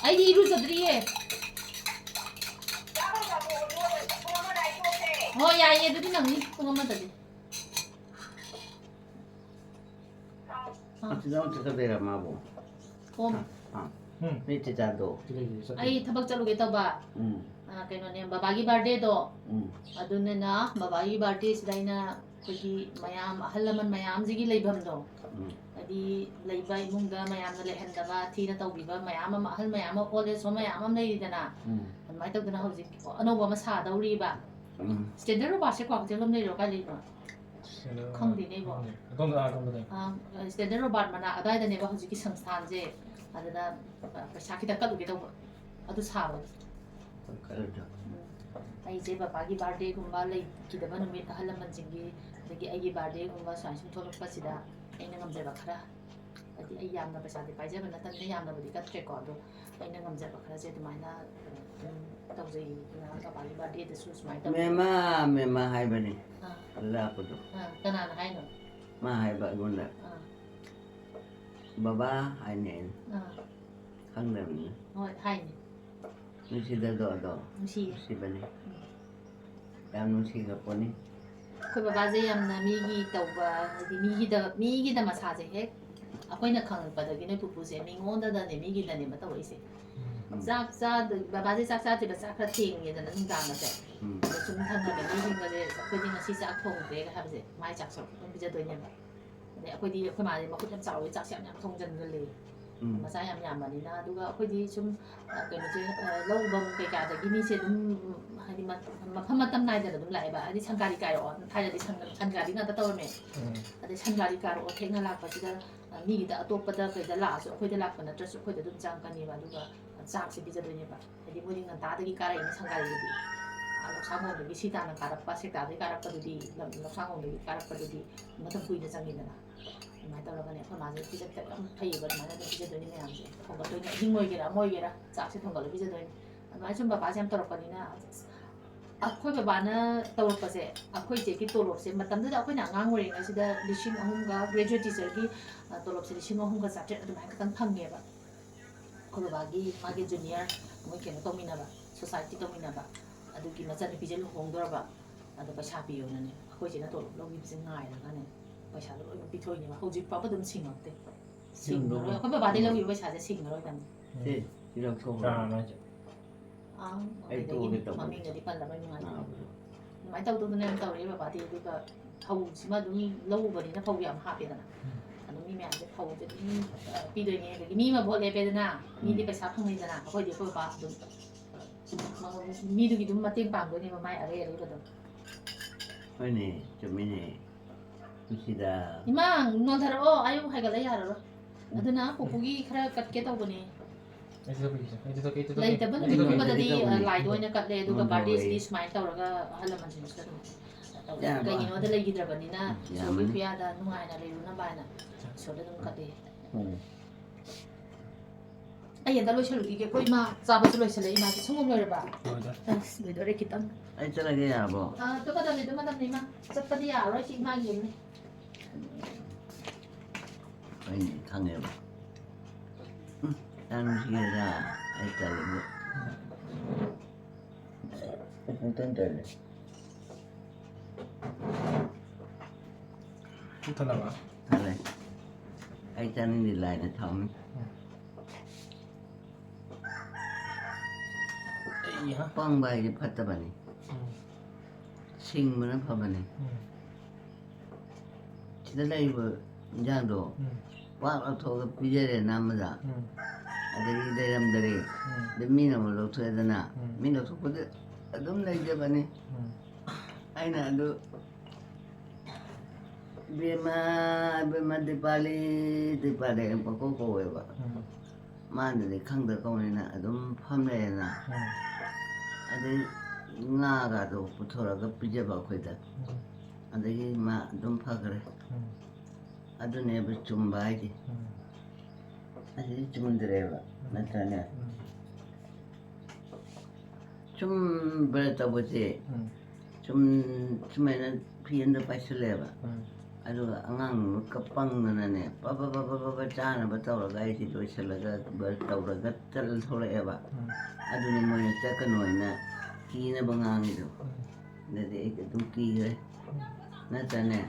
ꯑꯩꯗꯤ ꯏꯔꯨꯖꯗ꯭ꯔꯤꯌꯦ꯫ ꯍꯣꯏ, ꯌꯥꯏꯌꯦ, ꯑꯗꯨꯗꯤ ꯅꯪꯅꯤ ꯄꯨꯡ ꯑꯃꯗꯗꯤ꯫ ꯑꯥ꯫ ꯑꯁꯤꯗ ꯑꯃꯨꯛ ꯆꯠꯀꯗꯣꯏꯔꯥ ꯃꯥꯕꯨ? ꯍꯣꯝ꯫ ꯑꯥ, ꯑꯥ꯫ ꯎꯝ꯫ ꯅꯣꯏ ꯆꯦꯆꯥꯗꯣ? ꯁꯤ ꯂꯩꯔꯤ, ꯆꯠꯇꯣꯏꯅꯦ꯫ ꯑꯩ ꯊꯕꯛ ꯆꯠꯂꯨꯒꯦ ꯇꯧꯕ꯫ ꯎꯝ꯫ ꯑꯥ, ꯀꯩꯅꯣꯅꯦ, ꯕꯕꯥꯒꯤ ꯕꯥꯔꯗꯦꯗꯣ꯫ ꯎꯝ꯫ ꯑꯗꯨꯅꯤꯅ ꯕꯕꯥꯒꯤ ꯕꯥꯔꯗꯦꯁꯤꯗ ꯑꯩꯅ ꯑꯩꯈꯣꯏꯒꯤ ꯃꯌꯥꯝ, ꯑꯍꯜ ꯂꯃꯟ ꯃꯌꯥꯝꯁꯤꯒꯤ ꯂꯩꯐꯝꯗꯣ, ꯎꯝ. ꯍꯥꯏꯗꯤ ꯂꯩꯕ ꯏꯃꯨꯡꯗ ꯃꯌꯥꯝꯅ ꯂꯩꯍꯟꯗꯕ, ꯊꯤꯅ ꯇꯧꯕꯤꯕ ꯃꯌꯥꯝ ꯑꯃ, ꯑꯍꯜ ꯃꯌꯥꯝ ꯑꯃ, old age home ꯃꯌꯥꯝ ꯑꯃ ꯂꯩꯔꯤꯗꯅ, ꯎꯝ. ꯑꯗꯨꯃꯥꯏꯅ ꯇꯧꯗꯅ ꯍꯧꯖꯤꯛ ꯑꯅꯧꯕ ꯑꯃ ꯁꯥꯗꯧꯔꯤꯕ꯫ ꯎꯝ. ꯁ꯭ꯇꯦꯟꯗꯔ ꯔꯣꯕꯥꯔꯠꯁꯦ ꯀ꯭ꯋꯥꯀꯩꯊꯦꯜ ꯂꯣꯝ ꯂꯩꯔꯣ, ꯀꯥꯏ ꯂꯩꯅꯣ? ꯈꯪꯗꯦꯅꯦ, ꯏꯕꯣ꯫ ꯑꯗꯣꯝꯗ, ꯑꯥ, ꯑꯗꯣꯝꯗ ꯂꯩ꯫ ꯑ, ꯁ꯭ꯇꯦꯟꯗꯔ ꯔꯣꯕꯥꯔꯠ ꯃꯅꯥꯛ ꯑꯗꯥꯏꯗꯅꯦꯕ ꯍꯧꯖꯤꯛꯀꯤ ꯁꯪꯁꯊꯥꯟꯁꯦ꯫ ꯑꯗꯨꯗ, ꯑ, ꯄꯩꯁꯥ ꯈꯤꯇ ꯀꯠꯂꯨꯒꯦ ꯇꯧꯕ, ꯑꯗꯨ ꯁꯥꯕꯒꯤ꯫ ꯍꯣꯏ, ꯀꯠꯂꯨꯆꯣ꯫ ꯎꯝ꯫ ꯑꯩꯁꯦ ꯕꯕꯥꯒꯤ ꯕꯥꯔꯗꯦꯒꯨꯝꯕ ꯂꯩꯈꯤꯗꯕ ꯅꯨꯃꯤꯠ, ꯑꯍꯜ ꯂꯃꯟꯁꯤꯡꯒꯤ, ꯑꯗꯒꯤ ꯑꯩꯒꯤ ꯕꯥꯔꯗꯦꯒꯨꯝꯕ ꯁꯨꯃꯥꯏꯅ ꯁꯨꯝ ꯊꯣꯛꯂꯛꯄꯁꯤꯗ ꯑꯩꯅ ꯉꯝꯖꯕ ꯈꯔ, ꯍꯥꯏꯗꯤ ꯑꯩ ꯌꯥꯝꯅ ꯄꯩꯁꯥꯗꯤ ꯄꯥꯏꯖꯕ ꯅꯠꯇꯕꯅꯤꯅ ꯌꯥꯝꯅꯕꯨꯗꯤ ꯀꯠꯇ꯭ꯔꯦꯀꯣ, ꯑꯗꯣ ꯑꯩꯅ ꯉꯝꯖꯕ ꯈꯔꯁꯦ ꯑꯗꯨꯃꯥꯏꯅ ꯑꯗꯨꯝ ꯇꯧꯖꯩ꯫ ꯕꯕꯥꯒꯤ ꯕꯥꯔꯗꯦꯗꯁꯨ ꯁꯨꯃꯥꯏꯅ ꯇꯧ꯫ ꯃꯦꯃꯥ, ꯃꯦꯃꯥ ꯍꯥꯏꯕꯅꯤ ꯑꯥ, ꯂꯥꯛꯄꯗꯣ꯫ ꯑꯥ, ꯀꯅꯥꯅ ꯍꯥꯏꯅꯣ? ꯃꯥ ꯍꯥꯏꯕ ꯑꯩꯉꯣꯟꯗ, ꯑꯥ, ꯕꯕꯥ ꯍꯥꯏꯅꯤ ꯑꯩꯅ꯫ ꯑꯥ, ꯈꯪꯗꯕꯅꯤ꯫ ꯍꯣꯏ, ꯍꯥꯏꯅꯤ꯫ ꯅꯨꯡꯁꯤꯗꯗꯣ ꯑꯗꯣ꯫ ꯅꯨꯡꯁꯤꯌꯦ꯫ ꯅꯨꯡꯁꯤꯕꯅꯤ꯫ ꯎꯝ. ꯌꯥꯝ ꯅꯨꯡꯁꯤꯈ꯭ꯔ ꯄꯣꯠꯅꯤ꯫ ꯑꯩꯈꯣꯏ ꯕꯕꯥꯁꯦ ꯌꯥꯝꯅ ꯃꯤꯒꯤ ꯇꯧꯕ, ꯍꯥꯏꯗꯤ ꯃꯤꯒꯤꯗ, ꯃꯤꯒꯤꯗ ꯃꯁꯥꯁꯦ ꯍꯦꯛ ꯑꯩꯈꯣꯏꯅ ꯈꯪꯉꯛꯄꯗꯒꯤ ꯅꯣꯏ ꯄꯨꯄꯨꯁꯦ ꯃꯤꯉꯣꯟꯗꯗꯅꯦ, ꯃꯤꯒꯤꯗꯅꯦꯕ ꯇꯧꯔꯛꯏꯁꯦ꯫ ꯎꯝ. ꯆꯥꯛ ꯆꯥꯗ-, ꯕꯕꯥꯁꯦ ꯆꯥꯛ ꯆꯥꯗ꯭ꯔꯤꯕ, ꯆꯥꯛ ꯈꯔ ꯊꯦꯡꯉꯦꯗꯅ ꯅꯨꯡꯗꯥꯡꯒꯁꯦ꯫ ꯎꯝ. ꯑꯗꯣ ꯁꯨꯝ ꯊꯪꯅꯕ ꯃꯤꯁꯤꯡꯒꯁꯦ, "ꯑꯩꯈꯣꯏꯗꯤ ꯉꯁꯤ ꯆꯥꯛ ꯊꯣꯡꯗ꯭ꯔꯦꯒ" ꯍꯥꯏꯕꯁꯦ, ꯃꯥꯏ ꯆꯥꯛ ꯁꯔꯨꯛ ꯑꯗꯨꯝ ꯄꯤꯖꯗꯣꯏꯅꯦꯕ꯫ ꯑꯗꯩ ꯑꯩꯈꯣꯏꯗꯤ, ꯑꯩꯈꯣꯏ ꯃꯥꯁꯦ ꯃꯈꯨꯠ ꯌꯥꯝ ꯆꯥꯎꯋꯦ, ꯆꯥꯛꯁꯦ ꯌꯥꯝ ꯌꯥꯝ ꯊꯣꯡꯖꯤꯟꯒꯜꯂꯦ꯫ ꯎꯝ. ꯃꯆꯥ ꯌꯥꯝ ꯌꯥꯝꯕꯅꯤꯅ꯫ ꯑꯗꯨꯒ ꯑꯩꯈꯣꯏꯗꯤ ꯁꯨꯝ, ꯑ, ꯀꯩꯅꯣꯁꯦ, ꯑ, ꯂꯧ ꯎꯐꯝ ꯀꯩꯀꯥꯗꯒꯤ ꯃꯤꯁꯦ ꯑꯗꯨꯝ, ꯎꯝ, ꯍꯥꯏꯗꯤ ꯃ-, ꯃꯐꯝ ꯃꯇꯝ ꯅꯥꯏꯗꯅ ꯑꯗꯨꯝ ꯂꯥꯛꯑꯦꯕ꯫ ꯍꯥꯏꯗꯤ ꯁꯟꯒꯥꯔꯤ ꯀꯥꯏꯔꯛꯑꯣ, ꯊꯥꯏꯅꯗꯤ ꯁꯟ-, ꯁꯟꯒꯥꯔꯤ ꯉꯥꯛꯇ ꯇꯧꯔꯝꯃꯦ꯫ ꯎꯝ. ꯑꯗꯩ ꯁꯟꯒꯥꯔꯤ ꯀꯥꯔꯛꯑꯣ ꯊꯦꯡꯅ ꯂꯥꯛꯄꯁꯤꯗ, ꯑ, ꯃꯤꯒꯤꯗ, ꯑꯇꯣꯞꯄꯗ ꯀꯩꯗ ꯂꯥꯛꯑꯁꯨ ꯑꯩꯈꯣꯏꯗ ꯂꯥꯛꯄ ꯅꯠꯇ꯭ꯔꯁꯨ ꯑꯩꯈꯣꯏꯗ ꯑꯗꯨꯝ ꯆꯪꯉꯛꯀꯅꯦꯕ꯫ ꯑꯗꯨꯒ ꯆꯥꯛꯁꯦ ꯄꯤꯖꯗꯣꯏꯅꯦꯕ꯫ ꯍꯥꯏꯗꯤ ꯃꯣꯏꯗꯤ ꯉꯟꯇꯥꯗꯒꯤ ꯀꯥꯔꯛꯏꯅꯤ ꯁꯟꯒꯥꯔꯤꯗꯨꯗꯤ꯫ ꯑꯥ, ꯂꯧꯁꯥꯡꯕꯝꯗꯒꯤ ꯁꯤ ꯇꯥꯟꯅ ꯀꯥꯔꯛꯄ, ꯁꯦꯛꯇꯥꯗꯒꯤ ꯀꯥꯔꯛꯄꯗꯨꯗꯤ, ꯂꯝ-, ꯂꯧꯁꯥꯡꯕꯝꯗꯒꯤ ꯀꯥꯔꯛꯄꯗꯨꯗꯤ ꯃꯇꯝ ꯀꯨꯏꯅ ꯆꯪꯉꯤꯗꯅ꯫ ꯑꯗꯨꯃꯥꯏꯅ ꯇꯧꯔꯒꯅꯦ ꯑꯩꯈꯣꯏ ꯃꯥꯁꯦ ꯄꯤꯖ ꯄꯤꯊꯛ ꯌꯥꯝ ꯐꯩꯌꯦꯕ꯫ ꯑꯗꯨꯃꯥꯏꯅ ꯑꯗꯨꯝ ꯄꯤꯖꯗꯣꯏꯅꯤ ꯃꯌꯥꯝꯁꯦ꯫ ꯊꯣꯡꯒꯠꯇꯣꯏꯅꯤ, ꯑꯍꯤꯡ ꯑꯣꯏꯒꯦꯔꯥ ꯑꯃ ꯑꯣꯏꯒꯦꯔꯥ ꯆꯥꯛꯁꯦ ꯊꯣꯡꯒꯠꯂ ꯄꯤꯖꯗꯣꯏꯅꯤ꯫ ꯑꯗꯨꯃꯥꯏꯅ ꯁꯨꯝ ꯕꯕꯥꯁꯦ ꯌꯥꯝ ꯇꯧꯔꯛꯄꯅꯤꯅ ꯑꯩꯈꯣꯏ ꯕꯕꯥꯅ ꯇꯧꯔꯛꯄꯁꯦ, ꯑꯩꯈꯣꯏ ꯏꯆꯦꯒꯤ ꯇꯣꯂꯣꯞꯁꯦ ꯃꯇꯝꯗꯨꯗ ꯑꯩꯈꯣꯏꯅ ꯑꯉꯥꯡ ꯑꯣꯏꯔꯤꯉꯩꯁꯤꯗ ꯂꯤꯁꯤꯡ ꯑꯍꯨꯝꯒ, graduate teacherꯒꯤ, ꯑ, ꯇꯣꯂꯣꯞꯁꯦ ꯂꯤꯁꯤꯡ ꯑꯍꯨꯝꯒ ꯆꯥꯇ꯭ꯔꯦꯠ ꯑꯗꯨꯃꯥꯏꯅ ꯈꯛꯇꯪ ꯐꯪꯉꯦꯕ꯫ ꯑꯩꯈꯣꯏ ꯕꯕꯥꯒꯤ ꯃꯥꯒꯤ junior ꯃꯣꯏ ꯀꯩꯅꯣ ꯇꯧꯃꯤꯟꯅꯕ, society ꯇꯧꯃꯤꯟꯅꯕ, ꯑꯗꯨꯒꯤ ꯃꯆꯟꯅꯨꯄꯤꯁꯦ ꯂꯨꯍꯣꯡꯗꯣꯔꯕ, ꯑꯗꯣ ꯄꯩꯁꯥ ꯄꯤꯌꯣꯅꯅꯦ ꯑꯩꯈꯣꯏ ꯆꯦꯅ ꯇꯣꯂꯣꯞ ꯂꯧꯈꯤꯕꯁꯦ ꯉꯥꯏꯔꯒꯅꯦ ꯄꯩꯁꯥꯗꯣ ꯂꯣꯏꯅ ꯄꯤꯊꯣꯛꯏꯅꯦꯕ꯫ ꯍꯧꯖꯤꯛ ꯐꯥꯎꯕ ꯑꯗꯨꯝ ꯁꯤꯡꯉꯛꯇꯦ꯫ ꯁꯤꯡꯉꯔꯣꯏ꯫ ꯑꯩꯈꯣꯏ ꯕꯕꯥꯗꯩ ꯂꯧꯈꯤꯕ ꯄꯩꯁꯥꯁꯦ ꯁꯤꯡꯉꯔꯣꯏꯗꯕꯅꯤ꯫ ꯁꯤ, ꯁꯤ ꯂꯧꯊꯣꯛꯈ꯭ꯔꯣ꯫ ꯀꯅꯥꯅꯣ ꯍꯥꯏꯁꯦ? ꯑꯥ, ꯑꯩ ꯑꯗꯒꯤ ꯇꯣꯛꯑꯒꯦ ꯇꯧꯕꯅꯦ꯫ ꯃꯃꯤꯡꯒꯗꯤ ꯄꯜꯂꯔꯣꯏ, ꯅꯨꯡꯉꯥꯏꯇꯦ꯫ ꯑꯥ. ꯑꯗꯨꯃꯥꯏꯅ ꯇꯧꯗꯅ ꯌꯥꯝ ꯇꯧꯔꯛꯑꯦ ꯕꯕꯥꯗꯤ꯫ ꯑꯗꯨꯒ ꯐꯧꯁꯤꯃ ꯑꯗꯨꯝ ꯂꯧ ꯎꯕꯅꯤꯅ ꯐꯧ ꯌꯥꯝ ꯍꯥꯞꯄꯦꯗꯅ꯫ ꯑꯗꯨꯝ ꯃꯤ ꯃꯌꯥꯝꯁꯦ ꯐꯧꯁꯦ ꯑꯗꯨꯝ, ꯑ, ꯄꯤꯗꯣꯏꯅꯦ꯫ ꯑꯗꯒꯤ ꯃꯤ ꯑꯃ ꯚꯣꯠ ꯂꯦꯞꯄꯦꯗꯅ, ꯃꯤꯗꯤ ꯎꯝ꯫ ꯄꯩꯁꯥ ꯐꯪꯅꯩꯗꯅ꯫ ꯑꯩꯈꯣꯏꯗꯤ ꯑꯩꯈꯣꯏ ꯕꯕꯥ ꯑꯗꯨꯝ, ꯑ, ꯃꯤꯗꯨꯒꯤ ꯑꯗꯨꯝ ꯃꯇꯦꯡ ꯄꯥꯡꯗꯣꯏꯅꯦꯕ, ꯃꯥꯏ ꯑꯔꯩ ꯑꯔꯩꯕꯗꯣ꯫ ꯍꯣꯏꯅꯦ, ꯆꯨꯝꯃꯤꯅꯦ꯫ ꯅꯨꯡꯁꯤꯗ꯫ ꯏꯃꯥ, ꯅꯣꯟꯊꯔꯛꯑꯣ, ꯑꯌꯨꯛ ꯍꯥꯏꯒꯠꯂ ꯌꯥꯔꯔꯣꯏ꯫ ꯑꯗꯨꯅ ꯄꯨꯄꯨꯒꯤ ꯈꯔ ꯀꯠꯀꯦ ꯇꯧꯕꯅꯦ꯫ ꯑꯩ ꯆꯠꯊꯣꯛꯀꯦ, ꯑꯩ ꯆꯠꯊꯣꯛꯀꯦ, ꯑꯩ ꯆꯠꯊꯣꯛꯀꯦ꯫ ꯂꯩꯇꯕ ꯑꯩ ꯆꯠꯊꯣꯛꯀꯦ꯫ ꯅꯨꯃꯤꯠꯀꯨꯝꯕꯗꯗꯤ, ꯑꯩ ꯆꯠꯊꯣꯛꯀꯦ꯫ ꯑ, ꯂꯥꯏꯗ ꯑꯣꯏꯅ ꯀꯠꯂꯦ, ꯑꯗꯨꯒ ꯎꯝ, ꯕꯥꯔꯗꯦꯁꯤꯗꯤ ꯍꯣꯏ꯫ ꯁꯨꯃꯥꯏꯅ ꯇꯧꯔꯒ ꯑꯍꯜ ꯂꯃꯟꯁꯤꯡꯁꯤꯗ ꯑꯗꯨꯝ ꯇꯧꯋꯦ꯫ ꯌꯥꯕ꯫ ꯀꯩꯒꯤꯅꯣꯗ ꯂꯩꯈꯤꯗ꯭ꯔꯕꯅꯤꯅ ꯎꯝ, ꯏꯁꯣꯔꯒꯤ ꯌꯥꯝꯃꯅꯤ꯫ ꯈꯨꯌꯥꯗ ꯅꯨꯡꯉꯥꯏꯅ ꯂꯩꯔꯨꯅꯕ ꯍꯥꯏꯅ ꯏꯁꯣꯔꯗ ꯑꯗꯨꯝ ꯀꯠꯂꯦ꯫ ꯎꯝ꯫ ꯑꯩ ꯑꯝꯇ ꯂꯣꯏꯁꯜꯂꯨꯈꯤꯒꯦ꯫ ꯑꯩꯈꯣꯏ ꯏꯃꯥ ꯆꯥꯕꯁꯨ ꯂꯣꯏꯁꯜꯂꯦ꯫ ꯏꯃꯥ, ꯁꯪꯒꯣꯝ ꯂꯣꯏꯔꯕ? ꯂꯣꯏꯔꯦ꯫ ꯑꯁ, ꯂꯣꯏꯗꯣꯔꯦ ꯈꯤꯇꯪ꯫ ꯑꯩ ꯆꯠꯂꯒꯦ ꯌꯥꯔꯕꯣ? ꯑ, ꯑꯗꯨ ꯀꯗꯥꯏꯗ, ꯑꯗꯨ ꯃꯇꯝꯗ ꯏꯃꯥ ꯆꯠꯄꯗꯤ ꯌꯥꯔꯔꯣꯏ, ꯁꯤ ꯏꯃꯥꯒꯤ ꯌꯨꯝꯅꯤ꯫ ꯑꯩꯅ ꯈꯪꯉꯦꯕ꯫ ꯎꯝ, ꯌꯥꯝ ꯅꯨꯡꯁꯤꯌꯦꯗ, ꯑꯩ ꯇꯜꯂꯦꯕ꯫ ꯑꯩ ꯄꯨꯡꯇꯟ ꯇꯜꯂꯦ꯫ ꯄꯨꯛ ꯊꯜꯂꯕ? ꯊꯜꯂꯦ꯫ ꯑꯩ ꯆꯥꯅꯤꯡꯗꯦ, ꯂꯥꯏꯅ ꯊꯝꯃꯤ꯫ ꯎꯝ꯫ ꯑꯩ ꯍꯥ? ꯄꯪꯕ ꯍꯥꯏꯁꯦ ꯐꯠꯇꯕꯅꯤ꯫ ꯎꯝ꯫ ꯁꯤꯡꯕꯅ ꯐꯕꯅꯤ꯫ ꯎꯝ꯫ ꯁꯤꯗ ꯂꯩꯔꯤꯕ ꯏꯟꯖꯥꯡꯗꯣ ꯎꯝ꯫ ꯄꯥꯛ ꯂꯧꯊꯣꯛꯑꯒ ꯄꯤꯖꯔꯦ ꯅꯝꯃꯗ꯫ ꯎꯝ꯫ ꯑꯗꯒꯤ ꯂꯩꯔꯝꯗꯔꯦ꯫ ꯎꯝ꯫ ꯑꯗꯩ ꯃꯤꯅ ꯑꯃꯨꯛ ꯂꯧꯊꯣꯛꯑꯦꯗꯅ꯫ ꯎꯝ꯫ ꯃꯤꯅ ꯂꯧꯊꯣꯛꯄꯗ ꯑꯗꯨꯝ ꯂꯩꯖꯕꯅꯤ꯫ ꯎꯝ꯫ ꯑꯩꯅ ꯑꯗꯨ ꯏꯕꯦꯝꯃ, ꯏꯕꯦꯝꯃ ꯗꯤꯄꯥꯂꯤ, ꯗꯤꯄꯥꯂꯤ ꯑꯩꯅ ꯄꯪꯀꯧ ꯀꯧꯋꯦꯕ꯫ ꯎꯝ꯫ ꯃꯥꯅꯗꯤ ꯈꯪꯗ ꯀꯧꯅꯤꯅ ꯑꯗꯨꯝ ꯐꯝ ꯂꯩꯔꯦꯅ꯫ ꯎꯝ꯫ ꯑꯗꯩ ꯉꯥꯒꯗꯣ ꯄꯨꯊꯣꯔꯒ ꯄꯤꯖꯕ ꯑꯩꯈꯣꯏꯗ꯫ ꯎꯝ꯫ ꯑꯗꯒꯤ ꯃꯥ ꯑꯗꯨꯝ ꯐꯈ꯭ꯔꯦ꯫ ꯎꯝ꯫ ꯑꯗꯨꯅꯦꯕ ꯆꯨꯝꯕ ꯍꯥꯏꯗꯤ꯫ ꯎꯝ꯫ ꯑꯁꯤꯗꯤ ꯆꯨꯝꯗ꯭ꯔꯦꯕ, ꯎꯝ꯫ ꯅꯠꯇ꯭ꯔꯅꯦ? ꯎꯝ꯫ ꯁꯨꯝ ꯕ꯭ꯔ ꯇꯧꯕꯁꯦ, ꯎꯝ꯫ ꯁꯨꯝ ꯁꯨꯃꯥꯏꯅ ꯐꯤ ꯑꯃꯗ ꯄꯥꯏꯁꯜꯂꯦꯕ꯫ ꯎꯝ꯫ ꯑꯗꯨꯒ ꯑꯉꯥꯡꯗꯨꯅ ꯀꯞꯄꯪꯗꯅꯅꯦ, ꯄ ꯄ ꯄ ꯄ ꯄ ꯄ ꯆꯥꯅꯕ ꯇꯧꯔꯒ ꯑꯩꯁꯦ ꯂꯣꯏꯁꯤꯜꯂꯒ ꯕ꯭ꯔ ꯇꯧꯔꯒ ꯆꯠꯂ ꯊꯣꯛꯂꯛꯑꯦꯕ꯫ ꯎꯝ꯫ ꯑꯗꯨꯅꯤ ꯃꯣꯏꯅ ꯆꯠꯀꯅꯣ ꯍꯥꯏꯅ ꯀꯤꯅꯕ ꯉꯥꯡꯉꯤꯗꯣ꯫ ꯎꯝ꯫ ꯑꯗꯨꯗꯤ ꯑꯩꯗꯤ ꯑꯗꯨꯝ ꯀꯤꯈ꯭ꯔꯦ꯫ ꯎꯝ꯫ ꯅꯠꯇ꯭ꯔꯅꯦ?